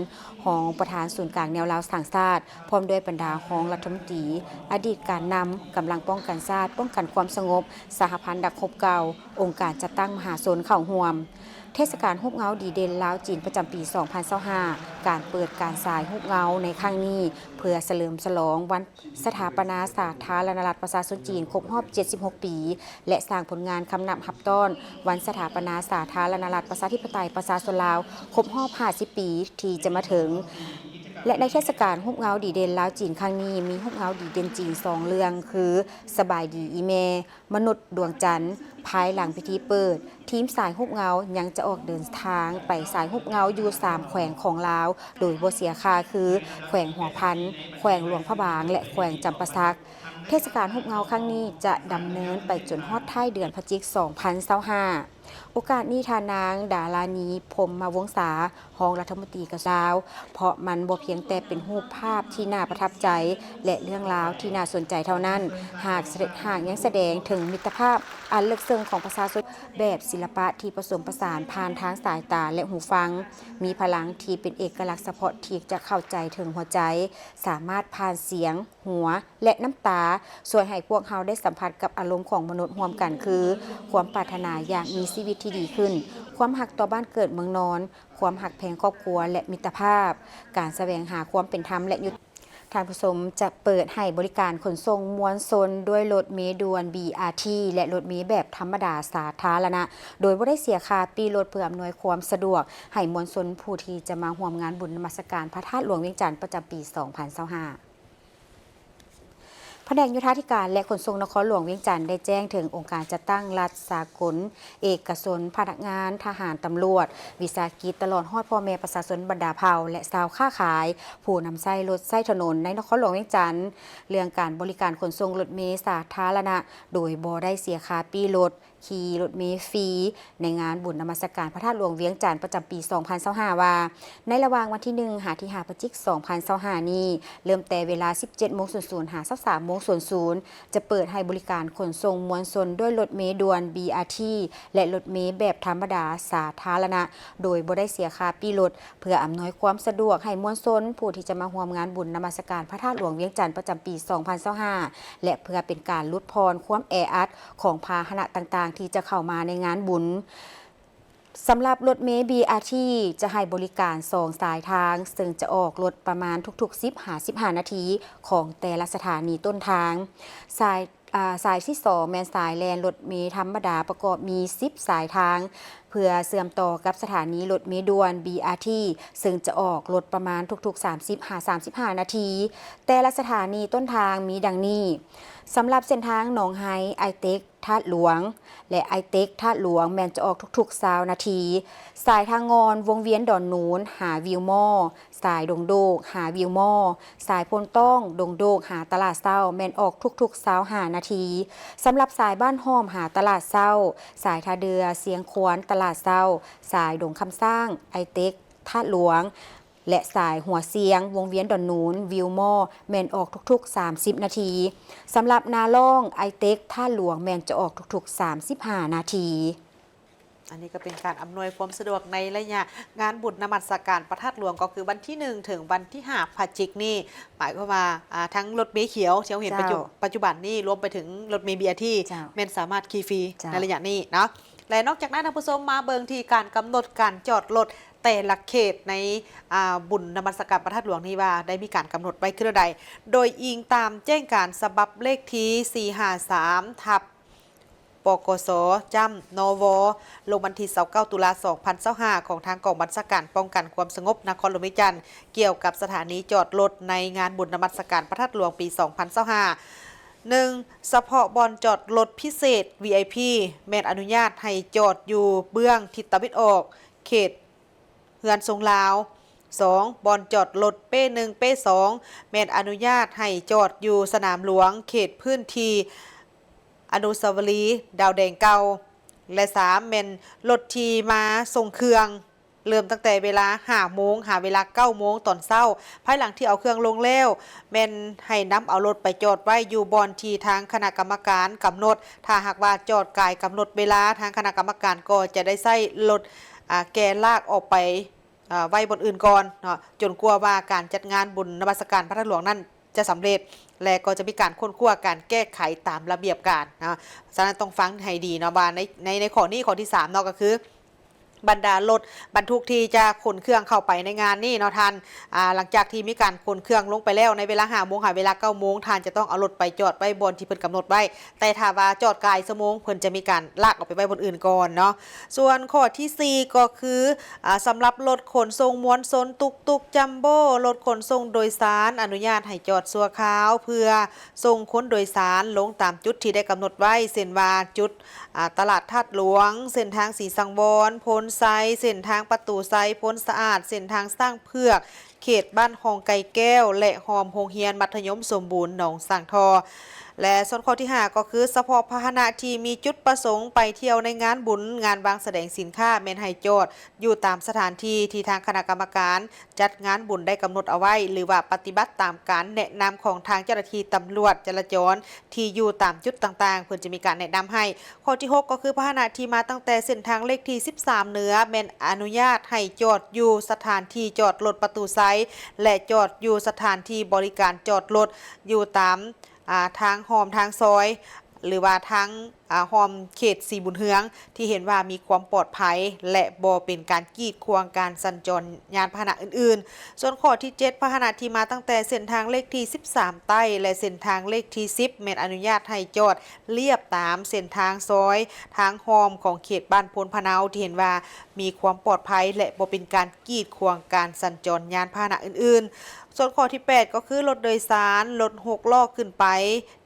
ຮອງປະທານສູນກາງແນວລາວສ້າງຊາດ ພ້ອມດ້ວຍບັນດາຮອງລັດຖະມົນຕີ, ອະດີດການນຳ, ກຳລັງປ້ອງກັນຊາດ, ປ້ອງກັນຄວາມສະຫງົບ, ສະຫະພັນນັກຮົບເກົ່າ, ອົງການຈັດຕັ້ງມະຫາຊົນເຂົ້າຮ່ວມ. ເທດສະການຮູບເງົາດີເດັ່ນລາວ-ຈີນ ປະຈຳປີ ສອງພັນຊາວຫ້າ ການເປີດການສາຍຮູບເງົາໃນຄັ້ງນີ້ ເພື່ອສະເຫຼີມສະຫຼອງວັນສະຖາປະນາສາທາລະນະລັດປະຊາຊົນຈີນຄົບຮອບ ເຈັດສິບຫົກ ປີ ແລະ ສ້າງຜົນງານຄຳນັບຮັບຕ້ອນວັນສະຖາປະນາສາທາລະນະລັດປະຊາທິປະໄຕປະຊາຊົນລາວຄົບຮອບ ຫ້າສິບ ປີ ທີ່ຈະມາເຖິງ. ແລະ ໃນເທດສະການຮູບເງົາດີເດັ່ນລາວ-ຈີນຄັ້ງນີ້ ມີຮູບເງົາດີເດັ່ນຈີນສອງເລື່ອງ ຄື ສະບາຍດີອີ່ແມ່, ມະນຸດດວງຈັນ. ພາຍຫຼັງພິທີເປີດ, ທີມສາຍຮູບເງົາຍັງຈະອອກເດີນທາງໄປສາຍຮູບເງົາຢູ່ສາມແຂວງຂອງລາວ ໂດຍບໍ່ເສຍຄ່າ ຄື ແຂວງຫົວພັນ, ແຂວງຫຼວງພະບາງ ແລະ ແຂວງຈຳປາສັກ. ເທດສະການຮູບເງົາຄັ້ງນີ້ຈະດຳເນີນໄປຈົນຮອດທ້າຍເດືອນພະຈິກ ສອງພັນຊາວຫ້າ. ໂອກາດນີ້ ທ່ານນາງ ດາລານີ ພົມມະວົງສາ, ຮອງລັດຖະມົນຕີກະຊວງ ເພາະມັນບໍ່ພຽງແຕ່ເປັນຮູບພາບທີ່ໜ້າປະທັບໃຈ ແລະ ເລື່ອງລາວທີ່ໜ້າສົນໃຈເທົ່ານັ້ນ, ຫາກສະແດ- ຫາກຍັງສະແດງເຖິງມິດຕະພາບອັນເລິກເຊິ່ງຂອງປະຊາຊົນ ແບບສິລະປະທີ່ປະສົມປະສານຜ່ານທາງສາຍຕາ ແລະ ຫູຟັງ, ມີພະລັງທີ່ເປັນເອກະລັກສະເພາະທີ່ຈະເຂົ້າໃຈເຖິງຫົວໃຈ, ສາມາດຜ່ານສຽງ, ຫົວ ແລະ ນ້ຳຕາ ຊ່ວຍໃຫ້ພວກເຮົາໄດ້ສຳຜັດກັບອາລົມຂອງມະນຸດຮ່ວມກັນ ຄື ຄວາມປາດຖະໜາຢາກມີຊີວິດທີ່ດີຂຶ້ນ, ຄວາມຮັກຕໍ່ບ້ານເກີດເມືອງນອນ, ຄວາມຮັກແພງຄອບຄົວ ແລະ ມິດຕະພາບ, ການສະແຫວງຫາຄວາມເປັນທຳ ແລະ ຍຸຕິ- ທ່ານຜູ້ຊົມຈະເປີດໃຫ້ບໍລິການຂົນສົ່ງມວນຊົນດ້ວຍລົດເມດ່ວນ ບີອາທີ ແລະ ລົດເມແບບທຳມະດາສາທາລະນະ ໂດຍບໍ່ໄດ້ເສຍຄ່າປີ້ລົດ ເພື່ອອຳນວຍຄວາມສະດວກໃຫ້ມວນຊົນຜູ້ທີ່ຈະມາຮ່ວມງານບຸນນະມັດສະການພະທາດຫຼວງວຽງຈັນ ປະຈຳປີ ສອງພັນຊາວຫ້າ. ພະແນກໂຍທາທິການ ແລະ ຂົນສົ່ງນະຄອນຫຼວງວຽງຈັນ ໄດ້ແຈ້ງເຖິງອົງການຈັດຕັ້ງລັດສາກົນ, ເອກະຊົນ, ພະນັກງານ, ທະຫານ, ຕຳຫຼວດ, ວິສາຫະກິດ, ຕະຫຼອດຮອດພໍ່ແມ່ປະຊາຊົນບັນດາເຜົ່າ ແລະ ຊາວຄ້າຂາຍ, ຜູ້ນຳໃຊ້ລົດໃຊ້ຖະໜົນໃນນະຄອນຫຼວງວຽງຈັນ ເລື່ອງການບໍລິການຂົນສົ່ງລົດເມສາທາລະນະ ໂດຍບໍ່ໄດ້ເສຍຄ່າປີ້ລົດ, ຂີ່ລົດເມຟຣີ ໃນງານບຸນນະມັດສະການພະທາດຫຼວງວຽງຈັນ ປະຈຳປີ ສອງພັນຊາວຫ້າ ວ່າ ໃນລະຫວ່າງວັນທີ ໜຶ່ງ ຫາ ທີ ຫ້າ ພະຈິກ ສອງພັນຊາວຫ້າ ນີ້ ເລີ່ມແຕ່ເວລາ ສິບເຈັດໂມງສູນສູນ ຫາ ຊາວສາມໂມງສູນສູນ ຈະເປີດໃຫ້ບໍລິການຂົນສົ່ງມວນຊົນດ້ວຍລົດເມດ່ວນ ບີອາທີ ແລະ ລົດເມແບບທຳມະດາສາທາລະນະ ໂດຍບໍ່ໄດ້ເສຍຄ່າປີ້ລົດ ເພື່ອອຳນວຍຄວາມສະດວກໃຫ້ມວນຊົນຜູ້ທີ່ຈະມາຮ່ວມງານບຸນນະມັດສະການພະທາດຫຼວງວຽງຈັນ ປະຈຳປີ ສອງພັນຊາວຫ້າ ແລະ ເພື່ອເປັນການຫຼຸດຜ່ອນຄວາມແອອັດຂອງພາຫະນະຕ່າງໆ ທີ່ຈະເຂົ້າມາໃນງານບຸນ. ສຳລັບລົດເມ ບີອາທີ ຈະໃຫ້ບໍລິການສອງສາຍທາງ, ເຊິ່ງຈະອອກລົດປະມານທຸກໆ ສິບ ຫາ ສິບຫ້ານາທີຂອງແຕ່ລະສະຖານີຕົ້ນທາງ. ສາຍ ອາ ສາຍທີສອງແມ່ນສາຍແລ່ນລົດເມທຳມະດາ ປະກອບມີ ສິບ ສາຍທາງ ເພື່ອເຊື່ອມຕໍ່ກັບສະຖານີລົດເມດ່ວນ ບີອາທີ ເຊິ່ງຈະອອກລົດປະມານທຸກໆ ສາມສິບ ຫາ ສາມສິບຫ້ານາທີ. ແຕ່ລະສະຖານີຕົ້ນທາງມີດັ່ງນີ້: ສຳລັບເສັ້ນທາງໜອງໄຮ, ໄອເຕັກ, ທາດຫຼວງ ແລະ ໄອເຕັກ, ທາດຫຼວງ ແມ່ນຈະອອກທຸກໆ ຊາວນາທີ. ສາຍທາງງອນ ວົງວຽນດອນໜູນ ຫາ ວິວມໍ, ສາຍດົງໂດກ ຫາ ວິວມໍ, ສາຍໂພນຕ້ອງ ດົງໂດກ ຫາ ຕະຫຼາດເຊົ້າ ແມ່ນອອກທຸກໆ ຊາວຫ້ານາທີ. ສຳລັບສາຍບ້ານຫ້ອມ ຫາ ຕະຫຼາດເຊົ້າ, ສາຍທ່າເດື່ອ ຊຽງຄວານ ຕະຫຼາດເຊົ້າ, ສາຍດົງຄຳຊ້າງ ໄອເຕັກ ທາດຫຼວງ ແລະ ສາຍຫົວຊຽງ ວົງວຽນດອນໜູນ ວິວມໍ ແມ່ນອອກທຸກໆ ສາມສິບນາທີ. ສຳລັບນາລ່ອງ ໄອເຕັກ ທາດຫຼວງ ແມ່ນຈະອອກທຸກໆ ສາມສິບຫ້ານາທີ. ອັນນີ້ກໍເປັນການອຳນວຍຄວາມສະດວກໃນໄລຍະງານບຸນນະມັດສະການພະທາດຫຼວງ ກໍຄືວັນທີ ໜຶ່ງ ເຖິງວັນທີ ຫ້າ ພະຈິກນີ້. ໝາຍຄວາມວ່າ ອາ ທັງລົດເມຂຽວທີ່ເຮົາເຫັນ ເຈົ້າ ປັດຈຸ ປັດຈຸບັນນີ້ ລວມໄປເຖິງລົດເມ ບີອາທີ ເຈົ້າ ແມ່ນສາມາດຂີ່ຟຣີ ເຈົ້າ ໃນໄລຍະນີ້ເນາະ. ແລະ ນອກຈາກນັ້ນ ທ່ານຜູ້ຊົມ ມາເບິ່ງທີ່ການກຳນົດການຈອດລົດແຕ່ລະເຂດໃນ ອາ ບຸນນະມັດສະການພະທາດຫຼວງນີ້ວ່າ ໄດ້ມີການກຳນົດໄວ້ຄືແນວໃດ. ໂດຍອີງຕາມແຈ້ງການສະບັບເລກທີ ສີ່ຫ້າສາມ ທັບ ປກສ ຈ້ຳ ນວ ລົງວັນທີ ຊາວເກົ້າ ຕຸລາ ສອງພັນຊາວຫ້າ ຂອງທາງກອງບັນຊາການປ້ອງກັນຄວາມສະຫງົບນະຄອນຫຼວງວຽງຈັນ ກ່ຽວກັບສະຖານີຈອດລົດໃນງານບຸນນະມັດສະການພະທາດຫຼວງປີ ສອງພັນຊາວຫ້າ. ໜຶ່ງ ສະເພາະບ່ອນຈອດລົດພິເສດ ວີໄອພີ ແມ່ນອະນຸຍາດໃຫ້ຈອດຢູ່ເບື້ອງທິດຕາເວັນອອກ ເຂດເຮືອນຊົງລາວ. ສອງ ບ່ອນຈອດລົດເປ້ ໜຶ່ງ ເປ້ ສອງ ແມ່ນອະນຸຍາດໃຫ້ຈອດຢູ່ສະໜາມຫຼວງ ເຂດພື້ນທີ່ອະນຸສາວະລີດາວແດງເກົ່າ. ແລະ ສາມ ແມ່ນລົດທີ່ມາສົ່ງເຄື່ອງ ເລີ່ມຕັ້ງແຕ່ເວລາ ຫ້າໂມງ ຫາເວລາ ເກົ້າໂມງຕອນເຊົ້າ. ພາຍຫຼັງທີ່ເອົາເຄື່ອງລົງແລ້ວ ແມ່ນໃຫ້ນຳເອົາລົດໄປຈອດໄວ້ຢູ່ບ່ອນທີ່ທາງຄະນະກຳມະການກຳນົດ. ຖ້າຫາກວ່າຈອດກາຍກຳນົດເວລາ, ທາງຄະນະກຳມະການກໍຈະໄດ້ໃຊ້ລົດ ອາ ແກ່ລາກອອກໄປ ອາ ໄວ້ບ່ອນອື່ນກ່ອນເນາະ, ຈົນກວ່າວ່າການຈັດງານບຸນນະມັດສະການພະທາດຫຼວງນັ້ນຈະສຳເລັດ ແລະ ກໍຈະມີການຄົ້ນຄວ້າການແກ້ໄຂຕາມລະບຽບການເນາະ. ສະນັ້ນຕ້ອງຟັງໃຫ້ດີເນາະ ວ່າໃນ ໃນ ໃນຂໍ້ນີ້ ຂໍ້ທີສາມເນາະ ກໍຄື ອ ບັນດາລົດບັນທຸກທີ່ຈະຂົນເຄື່ອງເຂົ້າໄປໃນງານນີ້ເນາະທ່ານ, ອາ ຫຼັງຈາກທີ່ມີການຂົນເຄື່ອງລົງໄປແລ້ວໃນເວລາຫ້າໂມງຫາເວລາເກົ້າໂມງ, ທ່ານຈະຕ້ອງເອົາລົດໄປຈອດໄວ້ບ່ອນທີ່ເພິ່ນກຳນົດໄວ້, ແຕ່ຖ້າວ່າຈອດກາຍຊົ່ວໂມງ ເພິ່ນຈະມີການລາກອອກໄປໄວ້ບ່ອນອື່ນກ່ອນເນາະ. ສ່ວນຂໍ້ທີສີ່ກໍຄື ອາ ສຳລັບລົດຂົນສົ່ງມວນຊົນ, ຕຸກຕຸກ, ຈັມໂບ້, ລົດຂົນສົ່ງໂດຍສານ ອະນຸຍາດໃຫ້ຈອດຊົ່ວຄາວ ເພື່ອສົ່ງຄົນໂດຍສານລົງຕາມຈຸດທີ່ໄດ້ກຳນົດໄວ້ ເຊັ່ນວ່າ ຈຸດ ອາ ຕະຫຼາດທາດຫຼວງ, ເສັ້ນທາງສີສັງວອນ, ໂພນໄຊ, ເສັ້ນທາງປະຕູໄຊ, ໂພນສະອາດ, ເສັ້ນທາງຊ້າງເຜືອກ, ເຂດບ້ານຮ່ອງໄກ່ແກ້ວ ແລະ ຮ່ອມໂຮງຮຽນມັດທະຍົມສົມບູນໜອງສ້າງທໍ່. ແລະ ສ່ວນຂໍ້ທີຫ້າ ກໍຄື ສະເພາະພາຫະນະທີ່ມີຈຸດປະສົງໄປທ່ຽວໃນງານບຸນ, ງານວາງສະແດງສິນຄ້າ ແມ່ນໃຫ້ຈອດຢູ່ຕາມສະຖານທີ່ທີ່ທາງຄະນະກຳມະການຈັດງານບຸນໄດ້ກຳນົດເອົາໄວ້ ຫຼືວ່າປະຕິບັດຕາມການແນະນຳຂອງທາງເຈົ້າໜ້າທີ່ຕຳຫຼວດຈະລາຈອນ ທີ່ຢູ່ຕາມຈຸດຕ່າງໆ ເພິ່ນຈະມີການແນະນຳໃຫ້. ຂໍ້ທີຫົກ ກໍຄື ພາຫະນະທີ່ມາຕັ້ງແຕ່ເສັ້ນທາງເລກທີສິບສາມເໜືອ ແມ່ນອະນຸຍາດໃຫ້ຈອດຢູ່ສະຖານທີ່ຈອດລົດປະຕູໄຊ ແລະ ຈອດຢູ່ສະຖານທີ່ບໍລິການຈອດລົດຢູ່ຕາມ ອາ ທາງຮ່ອມທາງຊອຍ ຫຼືວ່າທາງ ອາ ຮ່ອມເຂດສີບຸນເຮືອງ ທີ່ເຫັນວ່າມີຄວາມປອດໄພ ແລະ ບໍ່ເປັນການກີດຂວາງການສັນຈອນຍານພາຫະນະອື່ນໆ. ສ່ວນຂໍ້ທີເຈັດ ພາຫະນະທີ່ມາຕັ້ງແຕ່ເສັ້ນທາງເລກທີສິບສາມໃຕ້ ແລະ ເສັ້ນທາງເລກທີສິບ ແມ່ນອະນຸຍາດໃຫ້ຈອດລຽບຕາມເສັ້ນທາງຊອຍທາງຮ່ອມຂອງເຂດບ້ານໂພນພະເນົາ ທີ່ເຫັນວ່າມີຄວາມປອດໄພ ແລະ ບໍ່ເປັນການ ກີດຂວາງການສັນຈອນຍານພາຫະນະອື່ນໆ. ສ່ວນຂໍ້ທີແປດ ກໍຄືລົດໂດຍສານ, ລົດຫົກລໍ້ຂຶ້ນໄປ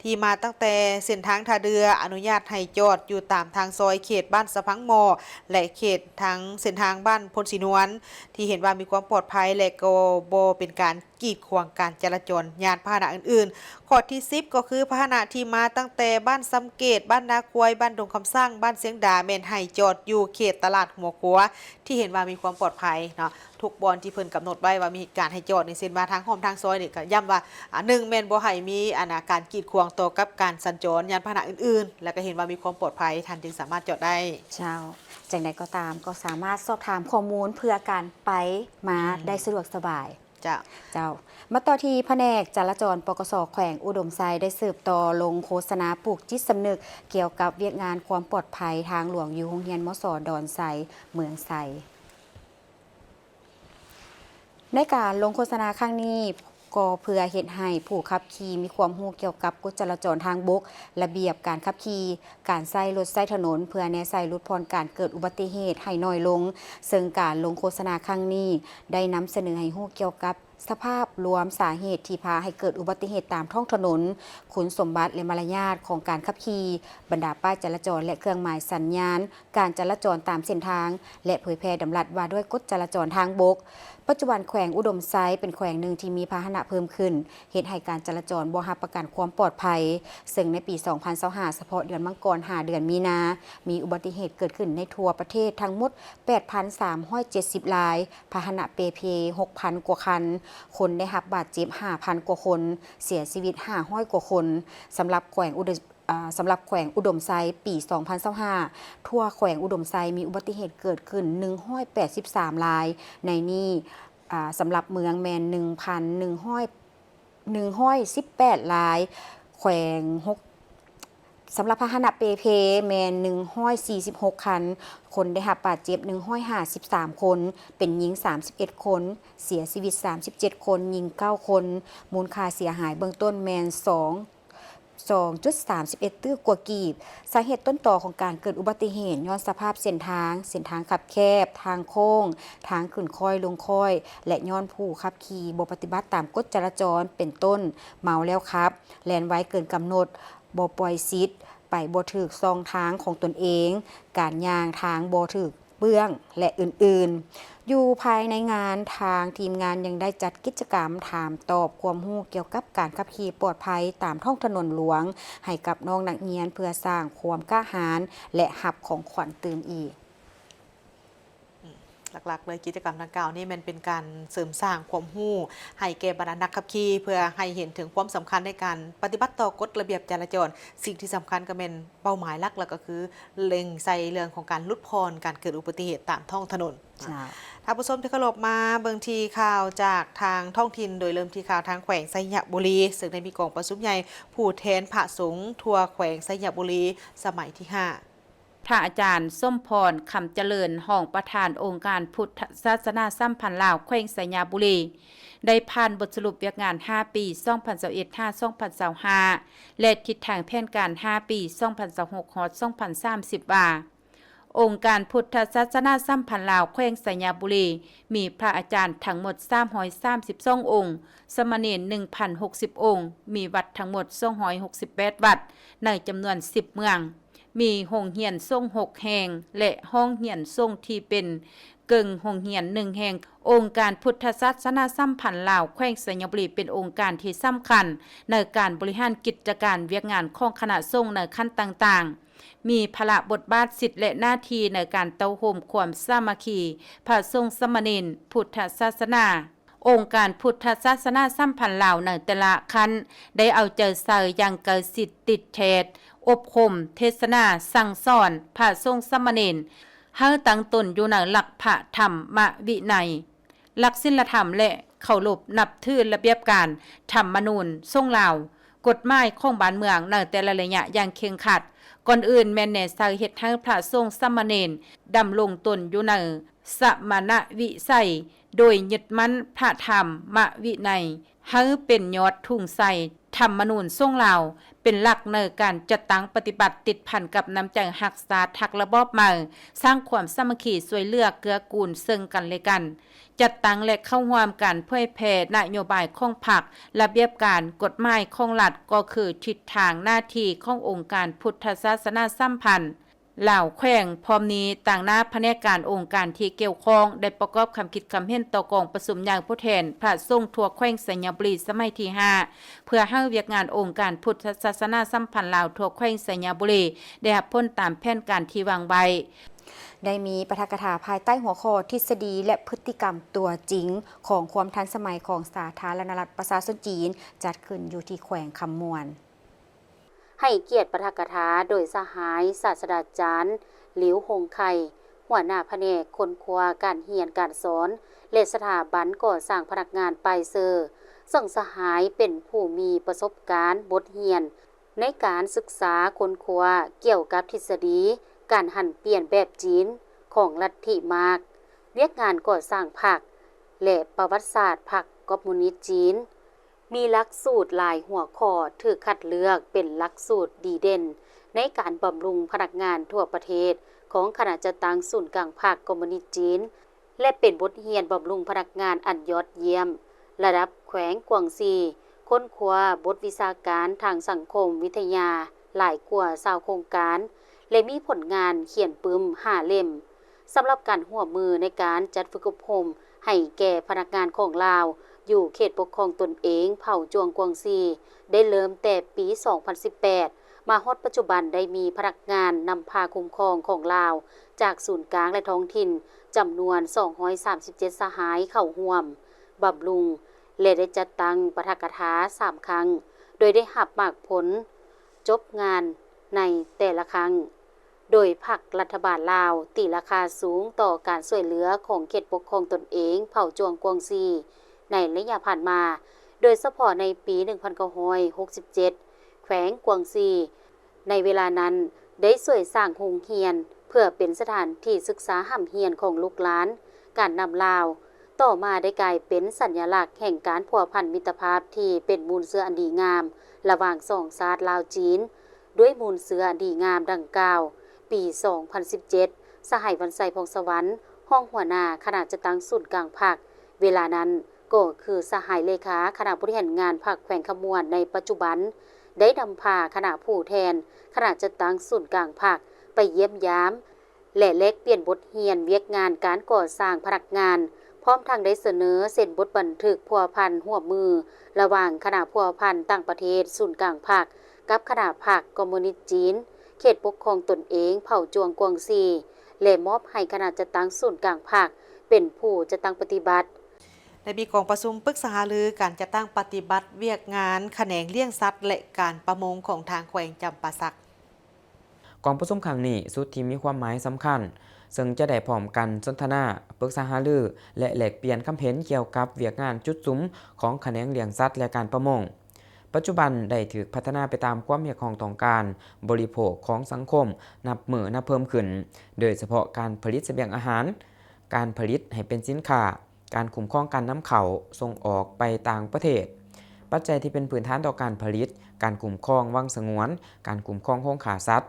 ທີ່ມາຕັ້ງແຕ່ເສັ້ນທາງທ່າເດື່ອ ອະນຸຍາດໃຫ້ຈອດຢູ່ຕາມທາງຊອຍເຂດບ້ານສະພັງໝໍ້ ແລະ ເຂດທາງເສັ້ນທາງບ້ານໂພນສີນວນ ທີ່ເຫັນວ່າມີຄວາມປອດໄພ ແລະ ກໍບໍ່ເປັນການກີດຂວາງການຈະລາຈອນຍານພາຫະນະອື່ນໆ. ຂໍ້ທີສິບ ກໍຄືພາຫະນະທີ່ມາຕັ້ງແຕ່ບ້ານຊຳເກດ, ບ້ານນາຄວາຍ, ບ້ານດົງຄຳສ້າງ, ບ້ານຊຽງດາ ແມ່ນໃຫ້ຈອດຢູ່ເຂດຕະຫຼາດຫົວຂົວ ທີ່ເຫັນວ່າມີຄວາມປອດໄພເນາະ. ທຸກບ່ອນທີ່ເພິ່ນກຳນົດໄວ້ວ່າມີການໃຫ້ຈອດນີ້ ເຊັ່ນວ່າທາງຮ່ອມທາງຊອຍນີ້ ກໍຢ້ຳວ່າ ອາ ໜຶ່ງ ແມ່ນບໍ່ໃຫ້ມີ ອັນນ່າ ການກີດຂວາງຕໍ່ກັບການສັນຈອນຍານພາຫະນະອື່ນໆ ແລະ ກໍເຫັນວ່າມີຄວາມປອດໄພ ທ່ານຈຶ່ງສາມາດຈອດໄດ້. ເຈົ້າ, ຈັ່ງໃດກໍຕາມ ກໍສາມາດສອບຖາມຂໍ້ມູນເພື່ອການໄປມາ ອືມ ໄດ້ສະດວກສະບາຍ. ເຈົ້າ. ເຈົ້າ. ມາຕໍ່ທີ່ພະແນກຈະລາຈອນ ປກສ ແຂວງອຸດົມໄຊ ໄດ້ສືບຕໍ່ລົງໂຄສະນາປູກຈິດສຳນຶກກ່ຽວກັບວຽກງານຄວາມປອດໄພທາງຫຼວງຢູ່ໂຮງຮຽນ ມສ ດອນໄຊ ເມືອງໄຊ. ໃນການລົງໂຄສະນາຄັ້ງນີ້ ກໍເພື່ອເຮັດໃຫ້ຜູ້ຂັບຂີ່ມີຄວາມຮູ້ກ່ຽວກັບກົດຈະລາຈອນທາງບົກ, ລະບຽບການຂັບຂີ່, ການໃຊ້ລົດໃຊ້ຖະໜົນ ເພື່ອແນໃສ່ຫຼຸດຜ່ອນການເກີດອຸບັດຕິເຫດໃຫ້ໜ້ອຍລົງ. ເຊິ່ງການລົງໂຄສະນາຄັ້ງນີ້ ໄດ້ນຳສະເໜີໃຫ້ຮູ້ກ່ຽວກັບສະພາບລວມສາເຫດທີ່ພາໃຫ້ເກີດອຸບັດຕິເຫດຕາມທ້ອງຖະໜົນ, ຄຸນສົມບັດ ແລະ ມາລະຍາດຂອງການຂັບຂີ່, ບັນດາປ້າຍຈະລາຈອນ ແລະ ເຄື່ອງໝາຍສັນຍານ ການຈະລາຈອນຕາມເສັ້ນທາງ ແລະ ເຜີຍແຜ່ດຳລັດວ່າດ້ວຍກົດຈະລາຈອນທາງບົກ. ປັດຈຸບັນແຂວງອຸດົມໄຊເປັນແຂວງໜຶ່ງທີ່ມີພາຫະນະເພີ່ມຂຶ້ນ, ເຮັດໃຫ້ການຈະລາຈອນບໍ່ຮັບປະກັນຄວາມປອດໄພ, ເຊິ່ງໃນປີສອງພັນຊາວຫ້າ ສະເພາະເດືອນມັງກອນຫາເດືອນມີນາ ມີອຸບັດຕິເຫດເກີດຂຶ້ນໃນທົ່ວປະເທດທັງໝົດແປດພັນສາມຮ້ອຍເຈັດສິບລາຍ, ພາຫະນະເປ່ເພຫົກພັນກວ່າຄັນ, ຄົນໄດ້ຮັບບາດເຈັບຫ້າພັນກວ່າຄົນ, ເສຍຊີວິດຫ້າຮ້ອຍກວ່າຄົນ. ສຳລັບແຂວງອຸດົມ ອາ ສຳລັບແຂວງອຸດົມໄຊ ປີສອງພັນຊາວຫ້າ ທົ່ວແຂວງອຸດົມໄຊມີອຸບັດຕິເຫດເກີດຂຶ້ນໜຶ່ງຮ້ອຍແປດສິບສາມລາຍ, ໃນນີ້ ອາ ສຳລັບເມືອງແມ່ນໜຶ່ງພັນໜຶ່ງຮ້ອຍ ໜຶ່ງຮ້ອຍສິບແປດລາຍ, ແຂວງຫົກ ສຳລັບພາຫະນະເປ່ເພແມ່ນໜຶ່ງຮ້ອຍສີ່ສິບຫົກຄັນ, ຄົນໄດ້ຮັບບາດເຈັບໜຶ່ງຮ້ອຍຫ້າສິບສາມຄົນ, ເປັນຍິງສາມສິບເອັດຄົນ, ເສຍຊີວິດສາມສິບເຈັດຄົນ, ຍິງເກົ້າຄົນ, ມູນຄ່າເສຍຫາຍເບື້ອງຕົ້ນແມ່ນສອງ ສອງຈຸດສາມສິບເອັດຕື້ກວ່າກີບ. ສາເຫດຕົ້ນຕໍຂອງການເກີດອຸບັດຕິເຫດຍ້ອນສະພາບເສັ້ນທາງ, ເສັ້ນທາງຄັບແຄບ, ທາງໂຄ້ງ, ທາງຂຶ້ນຄ້ອຍລົງຄ້ອຍ ແລະ ຍ້ອນຜູ້ຂັບຂີ່ບໍ່ປະຕິບັດຕາມກົດຈະລາຈອນ ເປັນຕົ້ນ ເມົາແລ້ວຂັບ, ແລ່ນໄວເກີນກຳນົດ, ບໍ່ປ່ອຍສິດ, ໄປບໍ່ຖືກຊ່ອງທາງຂອງຕົນເອງ, ການຍ່າງທາງບໍ່ຖືກ ເບື້ອງ ແລະ ອື່ນໆ. ຢູ່ພາຍໃນງານ, ທາງທີມງານຍັງໄດ້ຈັດກິດຈະກຳຖາມຕອບຄວາມຮູ້ກ່ຽວກັບການຂັບຂີ່ປອດໄພຕາມທ້ອງຖະໜົນຫຼວງ ໃຫ້ກັບນ້ອງນັກຮຽນ ເພື່ອສ້າງຄວາມກ້າຫານ ແລະ ຮັບຂອງຂວັນຕື່ມອີກ. ອືມ ຫຼັກໆເລີຍ ກິດຈະກຳດັ່ງກ່າວນີ້ແມ່ນເປັນການເສີມສ້າງຄວາມຮູ້ໃຫ້ແກ່ບັນດານັກຂັບຂີ່ ເພື່ອໃຫ້ເຫັນເຖິງຄວາມສຳຄັນໃນການປະຕິບັດຕໍ່ກົດລະບຽບຈະລາຈອນ. ສິ່ງທີ່ສຳຄັນກໍແມ່ນ ເປົ້າໝາຍຫຼັກໆກໍຄືເລັ່ງໃສ່ເລື່ອງຂອງການຫຼຸດຜ່ອນການເກີດອຸບັດຕິເຫດຕາມທ້ອງຖະໜົນ. ເຈົ້າ. ທ່ານຜູ້ຊົມທີ່ເຄົາລົບ, ມາເບິ່ງທີ່ຂ່າວຈາກທາງທ້ອງຖິ່ນ, ໂດຍເລີ່ມທີ່ຂ່າວທາງແຂວງໄຊຍະບູລີ, ເຊິ່ງໄດ້ມີກອງປະຊຸມໃຫຍ່ຜູ້ແທນພະສົງທົ່ວແຂວງໄຊຍະບູລີສະໄໝທີຫ້າ. ພະອາຈານ ສົມພອນ ຄຳຈະເລີນ ຮອງປະທານອົງການພຸດທະສາສະໜາສຳພັນລາວແຂວງໄຊຍະບູລີ ໄດ້ຜ່ານບົດສະຫຼຸບວຽກງານຫ້າປີ ສອງພັນຊາວເອັດ ຫາ ສອງພັນຊາວຫ້າ ແລະ ທິດທາງແຜນການຫ້າປີ ສອງພັນຊາວຫົກ ຮອດ ສອງພັນສາມສິບ ວ່າ ອົງການພຸດທະສາສະໜາສຳພັນລາວແຂວງໄຊຍະບູລີ ມີພະອາຈານທັງໝົດສາມຮ້ອຍສາມສິບສອງອົງ, ສາມະເນນໜຶ່ງພັນຫົກສິບອົງ, ມີວັດທັງໝົດສອງຮ້ອຍຫົກສິບແປດວັດ ໃນຈຳນວນສິບເມືອງ, ມີໂຮງຮຽນສົງຫົກແຫ່ງ ແລະ ຫ້ອງຮຽນສົງທີ່ເປັນເກິ່ງໂຮງຮຽນໜຶ່ງແຫ່ງ. ອົງການພຸດທະສາສະໜາສຳພັນລາວແຂວງໄຊຍະບູລີ ເປັນອົງການທີ່ສຳຄັນໃນການບໍລິຫານກິດຈະການວຽກງານຂອງຄະນະສົງໃນຂັ້ນຕ່າງໆ. ມີພາລະບົດບາດ, ສິດ ແລະ ໜ້າທີ່ໃນການເຕົ້າໂຮມຄວາມສາມັກຄີພະສົງສາມະເນນພຸດທະສາສະໜາ. ອົງການພຸດທະສາສະໜາສຳພັນລາວໃນແຕ່ລະຂັ້ນ ໄດ້ເອົາໃຈໃສ່ຢ່າງໃກ້ຊິດ, ຕິດແທດ, ອົບຮົມ, ເທດສະໜາ, ສັ່ງສອນພະສົງສາມະເນນ ໃຫ້ຕັ້ງຕົນຢູ່ໃນຫຼັກພະທຳມະວິໄນ, ຫຼັກສິນລະທຳ ແລະ ເຄົາລົບນັບຖືລະບຽບການທຳມະນູນສົງລາວ, ກົດໝາຍຂອງບ້ານເມືອງໃນແຕ່ລະໄລຍະຢ່າງເຄັ່ງຄັດ. ກ່ອນອື່ນແມ່ນແນໃສ່ເຮັດໃຫ້ພະສົງສາມະເນນດຳລົງຕົນຢູ່ໃນສະມະນະວິໄສ ໂດຍຍຶດໝັ້ນພະທຳມະວິໄນ ໃຫ້ເປັນຍອດທຸງໄຊທຳມະນູນສົງລາວ ເປັນຫຼັກໃນການຈັດຕັ້ງປະຕິບັດ ຕິດພັນກັບນ້ຳໃຈຮັກຊາດ, ຮັກລະບອບໃໝ່, ສ້າງຄວາມສາມັກຄີ, ຊ່ວຍເຫຼືອເກື້ອກູນເຊິ່ງກັນແລະກັນ, ຈັດຕັ້ງ ແລະ ເຂົ້າຮ່ວມການເຜີຍແຜ່ນະໂຍບາຍຂອງພັກ, ລະບຽບການ, ກົດໝາຍຂອງລັດ ກໍຄືທິດທາງໜ້າທີ່ຂອງອົງການພຸດທະສາສະໜາສຳພັນ ລາວແຂວງ. ພ້ອມນີ້, ຕາງໜ້າພະແນກການ, ອົງການທີ່ກ່ຽວຂ້ອງ ໄດ້ປະກອບຄຳຄິດຄຳເຫັນຕໍ່ກອງປະຊຸມໃຫຍ່ຜູ້ແທນພະສົງທົ່ວແຂວງໄຊຍະບູລີສະໄໝທີຫ້າ ເພື່ອໃຫ້ວຽກງານອົງການພຸດທະສາສະໜາສຳພັນລາວທົ່ວແຂວງໄຊຍະບູລີ ໄດ້ຮັບຜົນຕາມແຜນການທີ່ວາງໄວ້. ໄດ້ມີປາຖະກະຖາພາຍໃຕ້ຫົວຂໍ້ທິດສະດີ ແລະ ພຶດຕິກຳຕົວຈິງຂອງຄວາມທັນສະໄໝຂອງສາທາລະນະລັດປະຊາຊົນຈີນ ຈັດຂຶ້ນຢູ່ທີ່ແຂວງຄຳມ່ວນ. ໃຫ້ກຽດປາຖະກະຖາໂດຍສະຫາຍສາດສະດາຈານ ຫຼິວ ຫົງໄຄ, ຫົວໜ້າພະແນກຄົ້ນຄວ້າການຮຽນການສອນ ແລະ ສະຖາບັນກໍ່ສ້າງພະນັກງານໄປເຊີ, ເຊິ່ງສະຫາຍເປັນຜູ້ມີປະສົບການບົດຮຽນໃນການສຶກສາຄົ້ນຄວ້າກ່ຽວກັບທິດສະດີການຫັນປ່ຽນແບບຈີນຂອງລັດທິມາກ, ວຽກງານກໍ່ສ້າງພັກ ແລະ ປະຫວັດສາດພັກຄອມມູນິດຈີນ. ມີຫຼັກສູດຫຼາຍຫົວຂໍ້ຖືກຄັດເລືອກເປັນຫຼັກສູດດີເດັ່ນໃນການບຳລຸງພະນັກງານທົ່ວປະເທດຂອງຄະນະຈັດຕັ້ງສູນກາງພັກຄອມມູນິດຈີນ ແລະ ເປັນບົດຮຽນບຳລຸງພະນັກງານອັນຍອດຢ້ຽມ ລະດັບແຂວງກວາງຊີ, ຄົ້ນຄວ້າບົດວິຊາການທາງສັງຄົມວິທະຍາຫຼາຍກວ່າຊາວໂຄງການ ແລະ ມີຜົນງານຂຽນປຶ້ມຫ້າເຫຼັ້ມ. ສຳລັບການຮ່ວມມືໃນການຈັດຝຶກອົບຮົມໃຫ້ແກ່ພະນັກງານຂອງລາວ ຢູ່ເຂດປົກຄອງຕົນເອງເຜົ່າຈວງກວາງຊີ ໄດ້ເລີ່ມແຕ່ປີສອງພັນສິບແປດ ມາຮອດປັດຈຸບັນໄດ້ມີພະນັກງານນຳພາຄຸ້ມຄອງຂອງລາວ ຈາກສູນກາງ ແລະ ທ້ອງຖິ່ນ ຈຳນວນສອງຮ້ອຍສາມສິບເຈັດສະຫາຍເຂົ້າຮ່ວມ, ບຳລຸງ ແລະ ໄດ້ຈັດຕັ້ງປາຖະກະຖາສາມຄັ້ງ ໂດຍໄດ້ຮັບໝາກຜົນຈົບງານໃນແຕ່ລະຄັ້ງ. ໂດຍພັກລັດຖະບານລາວຕີລາຄາສູງຕໍ່ການຊ່ວຍເຫຼືອຂອງເຂດປົກຄອງຕົນເອງເຜົ່າຈວງກວາງຊີໃນໄລຍະຜ່ານມາ, ໂດຍສະເພາະໃນປີໜຶ່ງພັນເກົ້າຮ້ອຍຫົກສິບເຈັດ ແຂວງກວາງຊີ ໃນເວລານັ້ນໄດ້ຊ່ວຍສ້າງໂຮງຮຽນເພື່ອເປັນສະຖານທີ່ສຶກສາຮ່ຳຮຽນຂອງລູກຫຼານການນຳລາວ. ຕໍ່ມາໄດ້ກາຍເປັນສັນຍະລັກແຫ່ງການພົວພັນມິດຕະພາບທີ່ເປັນມູນເຊື້ອອັນດີງາມລະຫວ່າງສອງຊາດລາວ-ຈີນ. ດ້ວຍມູນເຊື້ອອັນດີງາມດັ່ງກ່າວ, ປີສອງພັນສິບເຈັດ ສະຫາຍ ວັນໄຊ ພອງສະຫວັນ ຮອງຫົວໜ້າຄະນະຈັດຕັ້ງສູນກາງພັກ ເວລານັ້ນກໍຄືສະຫາຍເລຂາຄະນະບໍລິຫານງານພັກແຂວງຄຳມ່ວນໃນປັດຈຸບັນ ໄດ້ນຳພາຄະນະຜູ້ແທນຄະນະຈັດຕັ້ງສູນກາງພັກໄປຢ້ຽມຢາມ ແລະ ແລກປ່ຽນບົດຮຽນວຽກງານການກໍ່ສ້າງພະນັກງານ, ພ້ອມທັງໄດ້ສະເໜີເຊັນບົດບັນທຶກພົວພັນຮ່ວມມືລະຫວ່າງຄະນະພົວພັນຕ່າງປະເທດສູນກາງພັກ ກັບຄະນະພັກຄອມມູນິດຈີນ ເຂດປົກຄອງຕົນເອງເຜົ່າຈວງກວາງຊີ ແລະ ມອບໃຫ້ຄະນະຈັດຕັ້ງສູນກາງພັກເປັນຜູ້ຈັດຕັ້ງປະຕິບັດ. ໄດ້ມີກອງປະຊຸມປຶກສາຫາລືການຈັດຕັ້ງປະຕິບັດວຽກງານຂະແໜງລ້ຽງສັດ ແລະ ການປະມົງຂອງທາງແຂວງຈຳປາສັກ. ກອງປະຊຸມຄັ້ງນີ້ສຸດທີ່ມີຄວາມໝາຍສຳຄັນ, ເຊິ່ງຈະໄດ້ພ້ອມກັນສົນທະນາ, ປຶກສາຫາລື ແລະ ແລກປ່ຽນຄຳເຫັນກ່ຽວກັບວຽກງານຈຸດສຸມຂອງຂະແໜງລ້ຽງສັດ ແລະ ການປະມົງ. ປັດຈຸບັນໄດ້ຖືກພັດທະນາໄປຕາມຄວາມຮຽກຮ້ອງຕ້ອງການບໍລິໂພກຂອງສັງຄົມນັບມື້ນັບເພີ່ມຂຶ້ນ, ໂດຍສະເພາະການຜະລິດສະບຽງອາຫານ, ການຜະລິດໃຫ້ເປັນສິນຄ້າ, ການຄຸ້ມຄອງການນຳເຂົ້າ, ສົ່ງອອກໄປຕ່າງປະເທດ. ປັດໄຈທີ່ເປັນພື້ນຖານຕໍ່ການຜະລິດ, ການຄຸ້ມຄອງວັງສະຫງວນ, ການຄຸ້ມຄອງໂຮງຂ້າສັດ,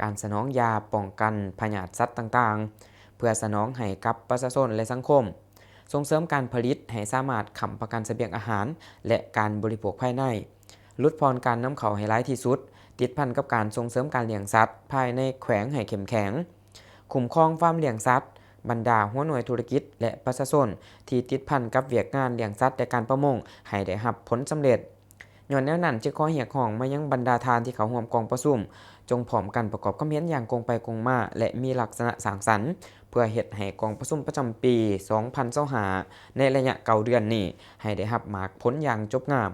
ການສະໜອງຢາປ້ອງກັນພະຍາດສັດຕ່າງໆ ເພື່ອສະໜອງໃຫ້ກັບປະຊາຊົນ ແລະ ສັງຄົມ. ສົ່ງເສີມການຜະລິດໃຫ້ສາມາດຄ້ຳປະກັນສະບຽງອາຫານ ແລະ ການບໍລິໂພກພາຍໃນ, ຫຼຸດຜ່ອນການນຳເຂົ້າໃຫ້ຫຼາຍທີ່ສຸດ, ຕິດພັນກັບການສົ່ງເສີມການລ້ຽງສັດພາຍໃນແຂວງໃຫ້ເຂັ້ມແຂງ, ຄຸ້ມຄອງຟາມລ້ຽງສັດ, ບັນດາຫົວໜ່ວຍທຸລະກິດ ແລະ ປະຊາຊົນທີ່ຕິດພັນກັບວຽກງານລ້ຽງສັດ ແລະ ການປະມົງ ໃຫ້ໄດ້ຮັບຜົນສຳເລັດ. ຍ້ອນແນວນັ້ນ, ຈຶ່ງຂໍຮຽກຮ້ອງມາຍັງບັນດາທ່ານທີ່ເຂົ້າຮ່ວມກອງປະຊຸມ, ຈົ່ງພ້ອມກັນປະກອບຄຳເຫັນຢ່າງກົງໄປກົງມາ ແລະ ມີລັກສະນະສ້າງສັນ, ເພື່ອເຮັດໃຫ້ກອງປະຊຸມປະຈຳປີສອງພັນຊາວຫ້າ ໃນໄລຍະເກົ້າເດືອນນີ້ ໃຫ້ໄດ້ຮັບໝາກຜົນຢ່າງຈົບງາມ,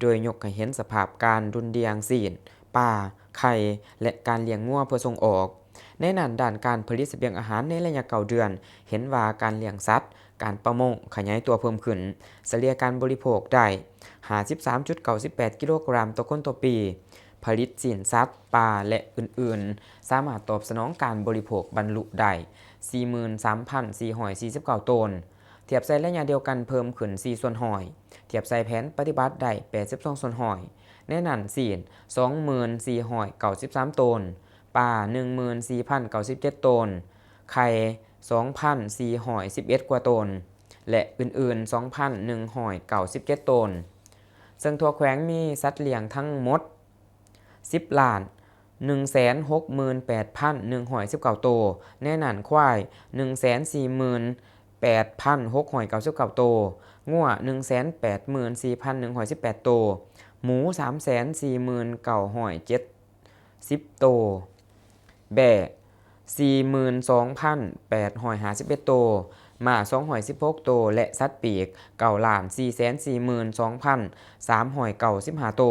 ໂດຍຍົກໃຫ້ເຫັນສະພາບການດຸ່ນດ່ຽງຊີ້ນ, ປາ, ໄຂ່ ແລະ ການລ້ຽງງົວເພື່ອສົ່ງອອກ. ໃນນັ້ນ, ດ້ານການຜະລິດສະບຽງອາຫານໃນໄລຍະເກົ້າເດືອນ, ເຫັນວ່າການລ້ຽງສັດ, ການປະມົງຂະຫຍາຍຕົວເພີ່ມຂຶ້ນ, ສະເລ່ຍການບໍລິໂພກໄດ້ຫ້າສິບສາມຈຸດເກົ້າສິບແປດກິໂລກຣາມຕໍ່ຄົນຕໍ່ປີ. ຜະລິດຊີ້ນສັດ, ປາ ແລະ ອື່ນໆ ສາມາດຕອບສະໜອງການບໍລິໂພກບັນລຸໄດ້ສີ່ໝື່ນສາມພັນສີ່ຮ້ອຍສີ່ສິບເກົ້າໂຕນ, ທຽບໃສ່ໄລຍະດຽວກັນເພີ່ມຂຶ້ນສີ່ສ່ວນຮ້ອຍ, ທຽບໃສ່ແຜນປະຕິບັດໄດ້ແປດສິບສອງສ່ວນຮ້ອຍ. ໃນນັ້ນ, ຊີ້ນສອງໝື່ນສີ່ຮ້ອຍເກົ້າສິບສາມໂຕນ, ປາໜຶ່ງໝື່ນສີ່ພັນເກົ້າສິບເຈັດໂຕນ, ໄຂ່ສອງພັນສີ່ຮ້ອຍສິບເອັດກວ່າໂຕນ ແລະ ອື່ນໆສອງພັນໜຶ່ງຮ້ອຍເກົ້າສິບເຈັດໂຕນ. ເຊິ່ງທົ່ວແຂວງມີສັດລ້ຽງທັງໝົດສິບລ້ານໜຶ່ງແສນຫົກໝື່ນແປດພັນໜຶ່ງຮ້ອຍສິບເກົ້າໂຕ, ໃນນັ້ນຄວາຍໜຶ່ງແສນສີ່ໝື່ນແປດພັນຫົກຮ້ອຍເກົ້າສິບເກົ້າໂຕ, ງົວໜຶ່ງແສນແປດໝື່ນສີ່ພັນໜຶ່ງຮ້ອຍສິບແປດໂຕ, ໝູສາມແສນສີ່ໝື່ນເກົ້າຮ້ອຍເຈັດສິບໂຕ, ແບ້ສີ່ໝື່ນສອງພັນແປດຮ້ອຍຫ້າສິບເອັດໂຕ, ມ້າສອງຮ້ອຍສິບຫົກໂຕ ແລະ ສັດປີກເກົ້າລ້ານສີ່ແສນສີ່ໝື່ນສອງພັນສາມຮ້ອຍເກົ້າສິບຫ້າໂຕ.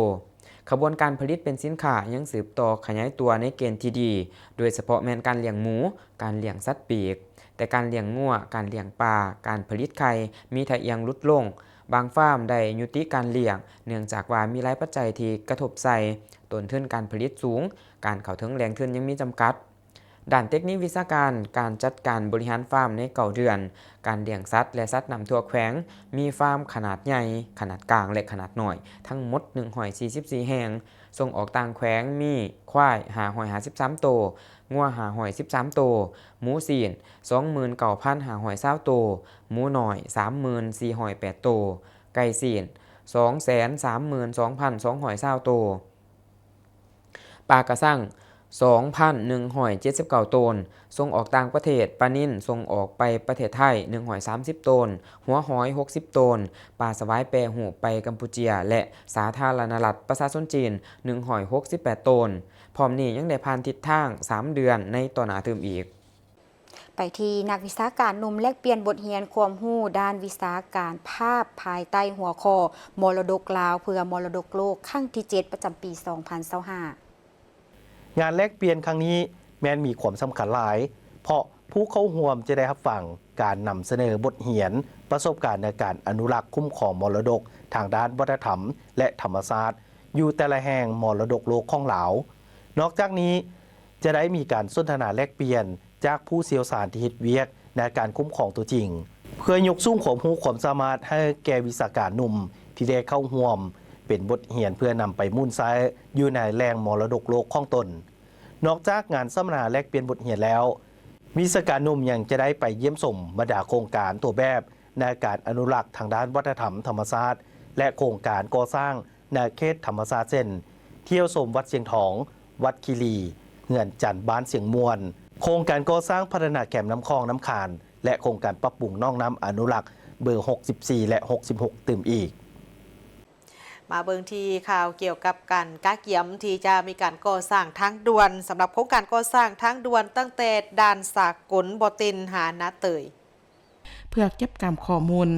ຂະບວນການຜະລິດເປັນສິນຄ້າຍັງສືບຕໍ່ຂະຫຍາຍຕົວໃນເກນທີ່ດີ ໂດຍສະເພາະແມ່ນການລ້ຽງໝູ, ການລ້ຽງສັດປີກ, ແຕ່ການລ້ຽງງົວ, ການລ້ຽງປາ, ການຜະລິດໄຂ່ມີທ່າອ່ຽງຫຼຸດລົງ. ບາງຟາມໄດ້ຍຸຕິການລ້ຽງ ເນື່ອງຈາກວ່າມີຫຼາຍປັດໄຈທີ່ກະທົບໃສ່, ຕົ້ນທຶນການຜະລິດສູງ, ການເຂົ້າເຖິງແຫຼ່ງທຶນຍັງມີຈຳກັດ. ດ້ານເຕັກນິກວິຊາການ, ການຈັດການບໍລິຫານຟາມໃນເກົ້າເດືອນ, ການລ້ຽງສັດ ແລະ ສັດນ້ຳທົ່ວແຂວງ ມີຟາມຂະໜາດໃຫຍ່, ຂະໜາດກາງ ແລະ ຂະໜາດນ້ອຍ ທັງໝົດໜຶ່ງຮ້ອຍສີ່ສິບສີ່ແຫ່ງ. ສົ່ງອອກຕ່າງແຂວງມີຄວາຍຫ້າຮ້ອຍຫ້າສິບສາມໂຕ, ງົວຫ້າຮ້ອຍສິບສາມໂຕ, ໝູຊີ້ນສອງໝື່ນເກົ້າພັນຫ້າຮ້ອຍຊາວໂຕ, ໝູນ້ອຍສາມໝື່ນສີ່ຮ້ອຍແປດໂຕ, ໄກ່ຊີ້ນສອງແສນສາມໝື່ນສອງພັນສອງຮ້ອຍຊາວໂຕ. ປາກະຊັງສອງພັນໜຶ່ງຮ້ອຍເຈັດສິບເກົ້າໂຕນ, ສົ່ງອອກຕ່າງປະເທດ, ປານິນສົ່ງອອກໄປປະເທດໄທໜຶ່ງຮ້ອຍສາມສິບໂຕນ, ຫົວຫອຍຫົກສິບໂຕນ, ປາສະຫວາຍແປຮູບໄປກຳປູເຈຍ ແລະ ສາທາລະນະລັດປະຊາຊົນຈີນໜຶ່ງຮ້ອຍຫົກສິບແປດໂຕນ. ພ້ອມນີ້ຍັງໄດ້ຜ່ານທິດທາງສາມເດືອນໃນຕໍ່ໜ້າຕື່ມອີກ. ໄປທີ່ນັກວິຊາການໜຸ່ມແລກປ່ຽນບົດຮຽນຄວາມຮູ້ດ້ານວິຊາການພາບ ພາຍໃຕ້ຫົວຂໍ້ ມໍລະດົກລາວເພື່ອມໍລະດົກໂລກ ຄັ້ງທີເຈັດ ປະຈຳປີສອງພັນຊາວຫ້າ. ງານແລກປ່ຽນຄັ້ງນີ້ແມ່ນມີຄວາມສຳຄັນຫຼາຍ, ເພາະຜູ້ເຂົ້າຮ່ວມຈະໄດ້ຮັບຟັງການນຳສະເໜີບົດຮຽນປະສົບການໃນການອະນຸລັກຄຸ້ມຄອງມໍລະດົກທາງດ້ານວັດທະນະທຳ ແລະ ທຳມະຊາດ ຢູ່ແຕ່ລະແຫ່ງມໍລະດົກໂລກຂອງລາວ. ນອກຈາກນີ້ ຈະໄດ້ມີການສົນທະນາແລກປ່ຽນຈາກຜູ້ຊ່ຽວຊານທີ່ເຮັດວຽກໃນການຄຸ້ມຄອງຕົວຈິງ ເພື່ອຍົກສູງຄວາມຮູ້ຄວາມສາມາດໃຫ້ແກ່ວິຊາການໜຸ່ມທີ່ໄດ້ເຂົ້າຮ່ວມເປັນບົດຮຽນເພື່ອນຳໄປໝູນໃຊ້ຢູ່ໃນແຫຼ່ງມໍລະດົກໂລກຂອງຕົນ. ນອກຈາກງານສຳມະນາແລກປ່ຽນບົດຮຽນແລ້ວ, ວິຊາການໜຸ່ມຍັງຈະໄດ້ໄປຢ້ຽມຊົມບັນດາໂຄງການຕົວແບບ ໃນການອະນຸລັກທາງດ້ານວັດທະນະທຳທຳມະຊາດ ແລະ ໂຄງການກໍ່ສ້າງໃນເຂດທຳມະຊາດ ເຊັ່ນ ທ່ຽວຊົມວັດຊຽງທອງ, ວັດຄີລີ, ເຮືອນຈັນບ້ານຊຽງມ່ວນ, ໂຄງການກໍ່ສ້າງພັດທະນາແຄມນ້ຳຂອງນ້ຳຄານ ແລະ ໂຄງການປັບປຸງໜອງນ້ຳອະນຸລັກເບີຫົກສິບສີ່ ແລະ ຫົກສິບຫົກ ຕື່ມອີກ. ມາເບິ່ງທີ່ຂ່າວກ່ຽວກັບການກະກຽມທີ່ຈະມີການກໍ່ສ້າງທາງດ່ວນ. ສຳລັບໂຄງການກໍ່ສ້າງທາງດ່ວນຕັ້ງແຕ່ດ່ານສາກົນບໍ່ເຕັນຫານາເຕີຍ ເພື່ອເກັບກຳຂໍ້ມູນ,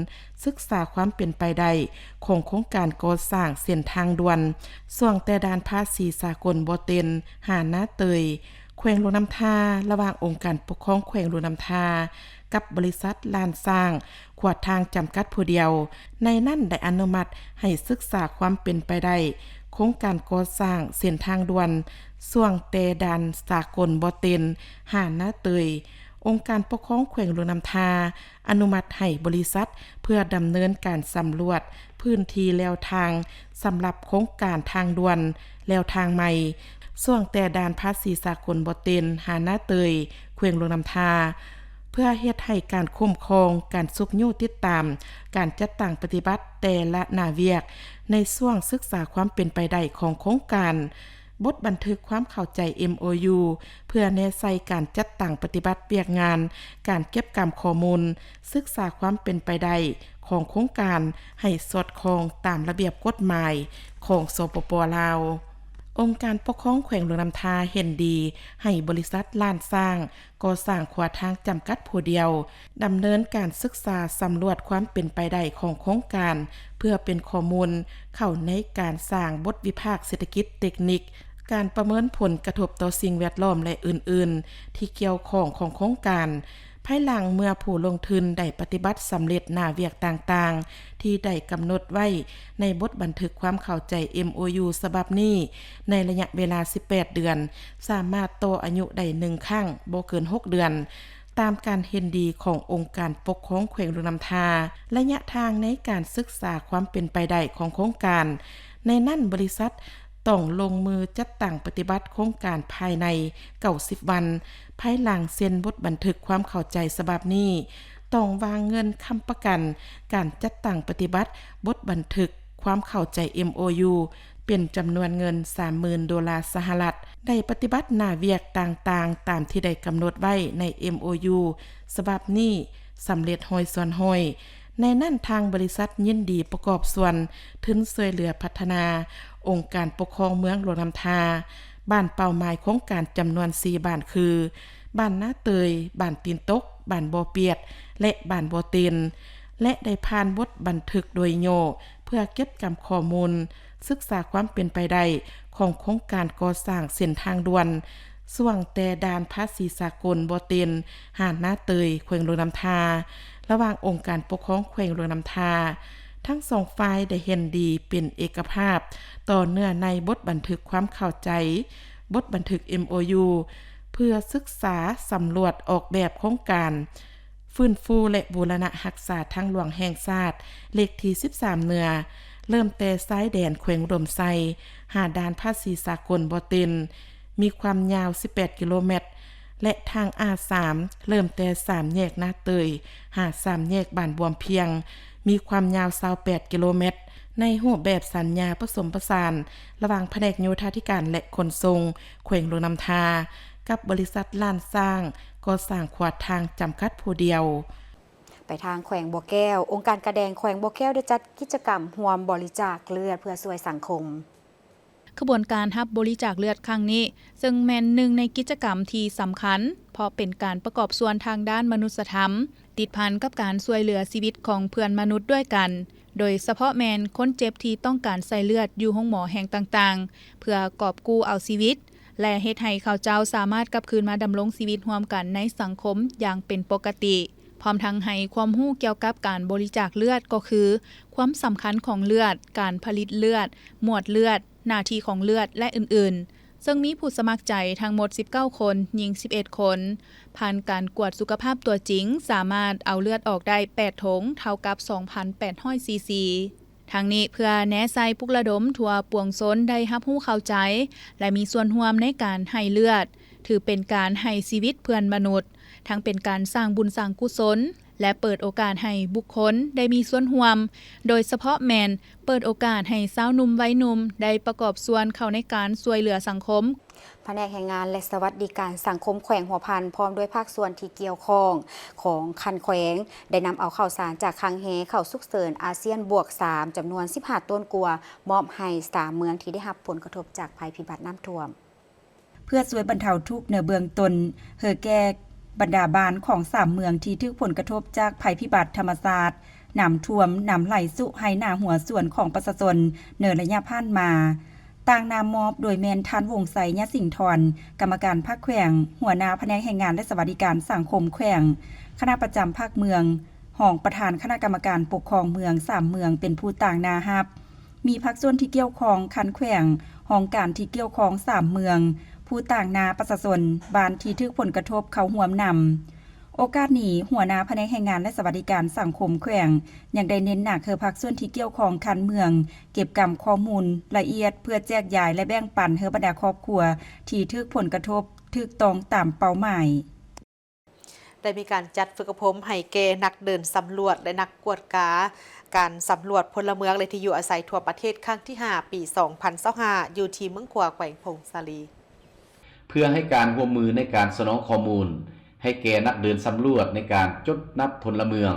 ສຶກສາຄວາມເປັນໄປໄດ້ຂອງໂຄງການກໍ່ສ້າງເສັ້ນທາງດ່ວນ ຊ່ວງແຕ່ດ່ານພາສີສາກົນບໍ່ເຕັນຫານາເຕີຍ, ແຂວງຫຼວງນ້ຳທາ, ລະຫວ່າງອົງການປົກຄອງແຂວງຫຼວງນ້ຳທາ ກັບບໍລິສັດລ້ານຊ້າງ ຂົວທາງຈຳກັດຜູ້ດຽວ, ໃນນັ້ນໄດ້ອະນຸມັດໃຫ້ສຶກສາຄວາມເປັນໄປໄດ້ໂຄງການກໍ່ສ້າງເສັ້ນທາງດ່ວນຊ່ວງແຕ່ດ່ານສາກົນບໍ່ເຕັນ ຫານາເຕີຍ. ອົງການປົກຄອງແຂວງຫຼວງນ້ຳທາ ອະນຸມັດໃຫ້ບໍລິສັດເພື່ອດຳເນີນການສຳຫຼວດພື້ນທີ່ແລວທາງສຳລັບໂຄງການທາງດ່ວນແລວທາງໃໝ່ ຊ່ວງແຕ່ດ່ານພາສີສາກົນບໍ່ເຕັນ ຫານາເຕີຍ ແຂວງຫຼວງນ້ຳທາ ເພື່ອເຮັດໃຫ້ການຄຸ້ມຄອງ, ການຊຸກຍູ້ຕິດຕາມ, ການຈັດຕັ້ງປະຕິບັດແຕ່ລະໜ້າວຽກໃນຊ່ວງສຶກສາຄວາມເປັນໄປໄດ້ຂອງໂຄງການ, ບົດບັນທຶກຄວາມເຂົ້າໃຈ ເອັມໂອຢູ ເພື່ອແນໃສ່ການຈັດຕັ້ງປະຕິບັດວຽກງານການເກັບກຳຂໍ້ມູນ, ສຶກສາຄວາມເປັນໄປໄດ້ຂອງໂຄງການໃຫ້ສອດຄ່ອງຕາມລະບຽບກົດໝາຍຂອງ ສປປ ລາວ. ອົງການປົກຄອງແຂວງຫຼວງນ້ຳທາເຫັນດີໃຫ້ບໍລິສັດລ້ານຊ້າງ ກໍ່ສ້າງຂົວທາງຈຳກັດຜູ້ດຽວ ດຳເນີນການສຶກສາສຳຫຼວດຄວາມເປັນໄປໄດ້ຂອງໂຄງການ ເພື່ອເປັນຂໍ້ມູນເຂົ້າໃນການສ້າງບົດວິພາກເສດຖະກິດເຕັກນິກ, ການປະເມີນຜົນກະທົບຕໍ່ສິ່ງແວດລ້ອມ ແລະ ອື່ນໆ ທີ່ກ່ຽວຂ້ອງຂອງໂຄງການ. ພາຍຫຼັງເມື່ອຜູ້ລົງທຶນໄດ້ປະຕິບັດສຳເລັດໜ້າວຽກຕ່າງໆ ທີ່ໄດ້ກຳນົດໄວ້ໃນບົດບັນທຶກຄວາມເຂົ້າໃຈ ເອັມໂອຢູ ສະບັບນີ້ ໃນໄລຍະເວລາສິບແປດເດືອນ, ສາມາດຕໍ່ອາຍຸໄດ້ໜຶ່ງຄັ້ງ ບໍ່ເກີນຫົກເດືອນ, ຕາມການເຫັນດີຂອງອົງການປົກຄອງແຂວງຫຼວງນ້ຳທາ. ໄລຍະທາງໃນການສຶກສາຄວາມເປັນໄປໄດ້ຂອງໂຄງການ, ໃນນັ້ນບໍລິສັດຕ້ອງລົງມືຈັດຕັ້ງປະຕິບັດໂຄງການພາຍໃນເກົ້າສິບວັນ. ພາຍຫຼັງເຊັນບົດບັນທຶກຄວາມເຂົ້າໃຈສະບັບນີ້, ຕ້ອງວາງເງິນຄ້ຳປະກັນການຈັດຕັ້ງປະຕິບັດບົດບັນທຶກຄວາມເຂົ້າໃຈ ເອັມໂອຢູ ເປັນຈຳນວນເງິນສາມໝື່ນໂດລາສະຫະລັດ, ໄດ້ປະຕິບັດໜ້າວຽກຕ່າງໆຕາມທີ່ໄດ້ກຳນົດໄວ້ໃນ ເອັມໂອຢູ ສະບັບນີ້ສຳເລັດຮ້ອຍສ່ວນຮ້ອຍ. ໃນນັ້ນທາງບໍລິສັດຍິນດີປະກອບສ່ວນທຶນຊ່ວຍເຫຼືອພັດທະນາອົງການປົກຄອງເມືອງຫຼວງນ້ຳທາ, ບ້ານເປົ້າໝາຍໂຄງການຈຳນວນສີ່ບ້ານຄື ບ້ານນາເຕີຍ, ບ້ານຕີນຕົກ, ບ້ານບໍ່ປຽດ ແລະ ບ້ານບໍ່ເຕັນ ແລະ ໄດ້ຜ່ານບົດບັນທຶກໂດຍຫຍໍ້ ເພື່ອເກັບກຳຂໍ້ມູນສຶກສາຄວາມເປັນໄປໄດ້ຂອງໂຄງການກໍ່ສ້າງເສັ້ນທາງດ່ວນ ຊ່ວງແຕ່ດ່ານພາສີສາກົນບໍ່ເຕັນ ຫານນາເຕີຍ ແຂວງຫຼວງນ້ຳທາ ລະຫວ່າງອົງການປົກຄອງແຂວງຫຼວງນ້ຳທາ. ທັງສອງຝ່າຍໄດ້ເຫັນດີເປັນເອກະພາບຕໍ່ເນື້ອໃນບົດບັນທຶກຄວາມເຂົ້າໃຈ, ບົດບັນທຶກ ເອັມໂອຢູ ເພື່ອສຶກສາສຳຫຼວດອອກແບບໂຄງການ ຟື້ນຟູ ແລະ ບູລະນະຮັກສາທາງຫຼວງແຫ່ງຊາດ ເລກທີສິບສາມເໜືອ, ເລີ່ມແຕ່ຊາຍແດນແຂວງອຸດົມໄຊ ຫາດ່ານພາສີສາກົນບໍ່ເຕັນ ມີຄວາມຍາວສິບແປດກິໂລແມັດ ແລະ ທາງ ອາ ສາມ ເລີ່ມແຕ່ສາມແຍກນາເຕີຍ ຫາສາມແຍກບ້ານບວມພຽງ ມີຄວາມຍາວຊາວແປດກິໂລແມັດ ໃນຮູບແບບສັນຍາປະສົມປະສານ ລະຫວ່າງພະແນກໂຍທາທິການ ແລະ ຂົນສົ່ງແຂວງຫຼວງນ້ຳທາ ກັບບໍລິສັດລ້ານຊ້າງກໍ່ສ້າງຂົວທາງຈຳກັດຜູ້ດຽວ. ໄປທາງແຂວງບໍ່ແກ້ວ, ອົງການກາແດງແຂວງບໍ່ແກ້ວໄດ້ຈັດກິດຈະກຳຮ່ວມບໍລິຈາກເລືອດເພື່ອຊ່ວຍສັງຄົມ. ຂະບວນການຮັບບໍລິຈາກເລືອດຄັ້ງນີ້ ເຊິ່ງແມ່ນໜຶ່ງໃນກິດຈະກຳທີ່ສຳຄັນ, ເພາະເປັນການປະກອບສ່ວນທາງດ້ານມະນຸດສະທຳ ຕິດພັນກັບການຊ່ວຍເຫຼືອຊີວິດຂອງເພື່ອນມະນຸດດ້ວຍກັນ, ໂດຍສະເພາະແມ່ນຄົນເຈັບທີ່ຕ້ອງການໃສ່ເລືອດຢູ່ໂຮງໝໍແຫ່ງຕ່າງໆ ເພື່ອກອບກູ້ເອົາຊີວິດ ແລະ ເຮັດໃຫ້ເຂົາເຈົ້າສາມາດກັບຄືນມາດຳລົງຊີວິດຮ່ວມກັນໃນສັງຄົມຢ່າງເປັນປົກກະຕິ, ພ້ອມທັງໃຫ້ຄວາມຮູ້ກ່ຽວກັບການບໍລິຈາກເລືອດ ກໍຄື ຄວາມສຳຄັນຂອງເລືອດ, ການຜະລິດເລືອດ, ໝວດເລືອດ, ໜ້າທີ່ຂອງເລືອດ ແລະ ອື່ນໆ, ເຊິ່ງມີຜູ້ສະໝັກໃຈທັງໝົດສິບເກົ້າຄົນ, ຍິງສິບເອັດຄົນ. ຜ່ານການກວດສຸຂະພາບຕົວຈິງ, ສາມາດເອົາເລືອດອອກໄດ້ແປດຖົງ, ເທົ່າກັບສອງພັນແປດຮ້ອຍຊີຊີ. ທັງນີ້ເພື່ອແນໃສ່ປຸກລະດົມທົ່ວປວງຊົນໄດ້ຮັບຮູ້ເຂົ້າໃຈ ແລະ ມີສ່ວນຮ່ວມໃນການໃຫ້ເລືອດ, ຖືເປັນການໃຫ້ຊີວິດເພື່ອນມະນຸດ, ທັງເປັນການສ້າງບຸນສ້າງກຸສົນ ແລະ ເປີດໂອກາດໃຫ້ບຸກຄົນໄດ້ມີສ່ວນຮ່ວມ, ໂດຍສະເພາະແມ່ນເປີດໂອກາດໃຫ້ຊາວໜຸ່ມໄວໜຸ່ມໄດ້ປະກອບສ່ວນເຂົ້າໃນການຊ່ວຍເຫຼືອສັງຄົມ. ພະແນກແຮງງານ ແລະ ສະຫວັດດີການສັງຄົມແຂວງຫົວພັນ ພ້ອມດ້ວຍພາກສ່ວນທີ່ກ່ຽວຂ້ອງຂອງຂັ້ນແຂວງ ໄດ້ນຳເອົາເຂົ້າສານຈາກຄັງເຮເຂົ້າສຸກເສີນອາຊຽນບວກສາມ ຈຳນວນສິບຫ້າໂຕນກວ່າ ມອບໃຫ້ສາມເມືອງທີ່ໄດ້ຮັບຜົນກະທົບຈາກໄພພິບັດນ້ຳຖ້ວມ. ເພື່ອຊ່ວຍບັນເທົາທຸກໃນເບື້ອງຕົ້ນ ໃຫ້ແກ່ບັນດາບ້ານຂອງສາມເມືອງທີ່ຖືກຜົນກະທົບຈາກໄພພິບັດທຳມະຊາດ ນ້ຳຖ້ວມ, ນ້ຳໄຫຼຊຸໄຮ່ນາຫົວສວນຂອງປະຊາຊົນໃນໄລຍະຜ່ານມາ. ຕາງນາມມອບໂດຍແມ່ນທ່ານ ວົງໄຊ ຍະສິງທອນ, ກຳມະການພັກແຂວງ, ຫົວໜ້າພະແນກແຮງງານ ແລະ ສະຫວັດດີການສັງຄົມແຂວງ, ຄະນະປະຈຳພັກເມືອງ, ຮ ຮອງປະທານຄະນະກຳມະການປົກຄອງເມືອງສາມເມືອງເປັນຜູ້ຕາງໜ້າຮັບ, ມີພາກສ່ວນທີ່ກ່ຽວຂ້ອງຂັ້ນແຂວງ, ຫ້ອງການທີ່ກ່ຽວຂ້ອງສາມເມືອງ, ຜູ້ຕາງໜ້າປະຊາຊົນບ້ານທີ່ຖືກຜົນກະທົບເຂົ້າຮ່ວມນຳ. ໂອກາດນີ້, ຫົວໜ້າພະແນກແຮງງານ ແລະ ສະຫວັດດີການສັງຄົມແຂວງ ຍັງໄດ້ເນັ້ນໜັກໃຫ້ພາກສ່ວນທີ່ກ່ຽວຂ້ອງຂັ້ນເມືອງ ເກັບກຳຂໍ້ມູນລະອຽດ ເພື່ອແຈກຢາຍ ແລະ ແບ່ງປັນໃຫ້ບັນດາຄອບຄົວທີ່ຖືກຜົນກະທົບຖືກຕ້ອງຕາມເປົ້າໝາຍ. ໄດ້ມີການຈັດຝຶກອົບຮົມໃຫ້ແກ່ນັກເດີນສຳຫຼວດ ແລະ ນັກກວດກາການສຳຫຼວດພົນລະເມືອງ ແລະ ທີ່ຢູ່ອາໄສທົ່ວປະເທດ ຄັ້ງທີຫ້າ ປີສອງພັນຊາວຫ້າ ຢູ່ທີ່ເມືອງຂວາ ແຂວງຜົ້ງສາລີ. ເພື່ອໃຫ້ການຮ່ວມມືໃນການສະໜອງຂໍ້ມູນໃຫ້ແກ່ນັກເດີນສຳຫຼວດໃນການຈົດນັບພົນລະເມືອງ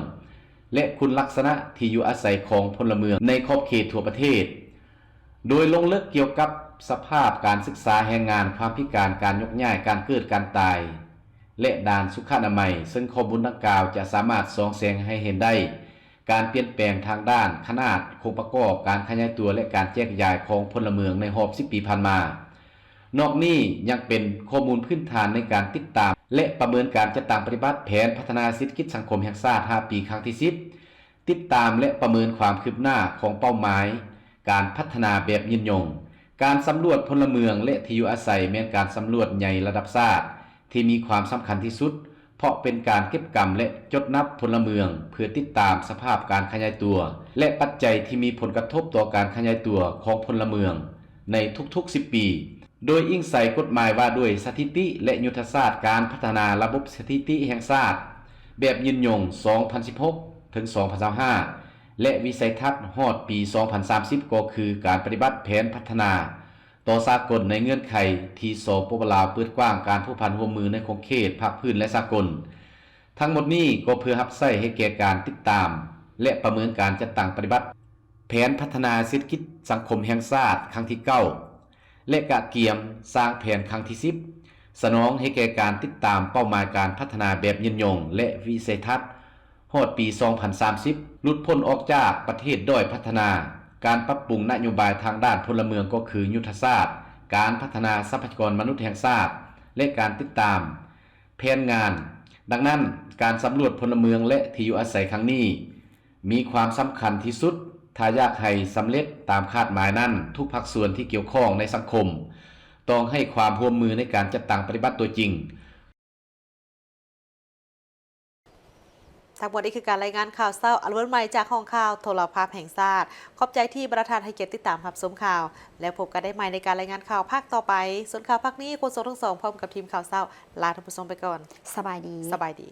ແລະ ຄຸນລັກສະນະທີ່ຢູ່ອາໄສຂອງພົນລະເມືອງໃນຂອບເຂດທົ່ວປະເທດ, ໂດຍລົງເລິກກ່ຽວກັບສະພາບການສຶກສາແຮງງານ, ຄວາມພິການ, ການຍົກຍ້າຍ, ການເກີດ, ການຕາຍ ແລະ ດ້ານສຸຂະອະນາໄມ, ເຊິ່ງຂໍ້ມູນດັ່ງກ່າວຈະສາມາດສ່ອງແສງໃຫ້ເຫັນໄດ້ ການປ່ຽນແປງທາງດ້ານຂະໜາດ, ໂຄງປະກອບ, ການຂະຫຍາຍຕົວ ແລະ ການແຈກຢາຍຂອງພົນລະເມືອງໃນຮອບສິບປີຜ່ານມາ. ນອກນີ້ຍັງເປັນຂໍ້ມູນພື້ນຖານໃນການຕິດຕາມ ແລະ ປະເມີນການຈັດຕັ້ງປະຕິບັດແຜນພັດທະນາເສດຖະກິດສັງຄົມແຫ່ງຊາດຫ້າປີ ຄັ້ງທີສິບ, ຕິດຕາມ ແລະ ປະເມີນຄວາມຄືບໜ້າຂອງເປົ້າໝາຍການພັດທະນາແບບຍືນຍົງ. ການສຳຫຼວດພົນລະເມືອງ ແລະ ທີ່ຢູ່ອາໄສ ແມ່ນການສຳຫຼວດໃຫຍ່ລະດັບຊາດທີ່ມີຄວາມສຳຄັນທີ່ສຸດ, ເພາະເປັນການເກັບກຳ ແລະ ຈົດນັບພົນລະເມືອງ ເພື່ອຕິດຕາມສະພາບການຂະຫຍາຍຕົວ ແລະ ປັດໄຈທີ່ມີຜົນກະທົບຕໍ່ການຂະຫຍາຍຕົວຂອງພົນລະເມືອງໃນທຸກໆສິບປີ, ໂດຍອີງໃສ່ກົດໝາຍວ່າດ້ວຍສະຖິຕິ ແລະ ຍຸດທະສາດການພັດທະນາລະບົບສະຖິຕິແຫ່ງຊາດແບບຍືນຍົງ ສອງພັນສິບຫົກ ເຖິງ ສອງພັນຊາວຫ້າ ແລະ ວິໄສທັດຮອດປີສອງພັນສາມສິບ ກໍຄືການປະຕິບັດແຜນພັດທະນາ ຕໍ່ສາກົນໃນເງື່ອນໄຂທີ່ ສປປ ລາວ ເປີດກວ້າງການພົວພັນຮ່ວມມືໃນຂົງເຂດພາກພື້ນ ແລະ ສາກົນ. ທັງໝົດນີ້ກໍເພື່ອຮັບໃຊ້ໃຫ້ແກ່ການຕິດຕາມ ແລະ ປະເມີນການຈັດຕັ້ງປະຕິບັດແຜນພັດທະນາເສດຖະກິດສັງຄົມແຫ່ງຊາດຄັ້ງທີເກົ້າ ແລະ ກະກຽມສ້າງແຜນຄັ້ງທີສິບ, ສະໜອງໃຫ້ແກ່ການຕິດຕາມເປົ້າໝາຍການພັດທະນາແບບຍືນຍົງ ແລະ ວິໄສທັດ ຮອດປີສອງພັນສາມສິບ, ຫຼຸດພົ້ນອອກຈາກປະເທດດ້ອຍພັດທະນາ, ການປັບປຸງນະໂຍບາຍທາງດ້ານພົນລະເມືອງ ກໍຄືຍຸດທະສາດການພັດທະນາຊັບພະຍາກອນມະນຸດແຫ່ງຊາດ ແລະ ການຕິດຕາມແຜນງານ. ດັ່ງນັ້ນ, ການສຳຫຼວດພົນລະເມືອງ ແລະ ທີ່ຢູ່ອາໄສຄັ້ງນີ້ ມີຄວາມສຳຄັນທີ່ສຸດ. ຖ້າຢາກໃຫ້ສຳເລັດຕາມຄາດໝາຍນັ້ນ, ທຸກພາກສ່ວນທີ່ກ່ຽວຂ້ອງໃນສັງຄົມ ຕ້ອງໃຫ້ຄວາມຮ່ວມມືໃນການຈັດຕັ້ງປະຕິບັດຕົວຈິງ. ທັງໝົດນີ້ຄືການລາຍງານຂ່າວເຊົ້າອັນເວີນໃໝ່ຈາກຫ້ອງຂ່າວໂທລະພາບແຫ່ງຊາດ. ຂອບໃຈທີ່ບັນດາທ່ານໃຫ້ກຽດຕິດຕາມຮັບຊົມຂ່າວ, ແລ້ວພົບກັນໄດ້ໃໝ່ໃນການລາຍງານຂ່າວພາກຕໍ່ໄປ. ສ່ວນຂ່າວພາກນີ້, ໂຄສົກທັງສອງພ້ອມກັບທີມຂ່າວເຊົ້າ ລາທ່ານຜູ້ຊົມໄປກ່ອນ. ສະບາຍດີ. ສະບາຍດີ.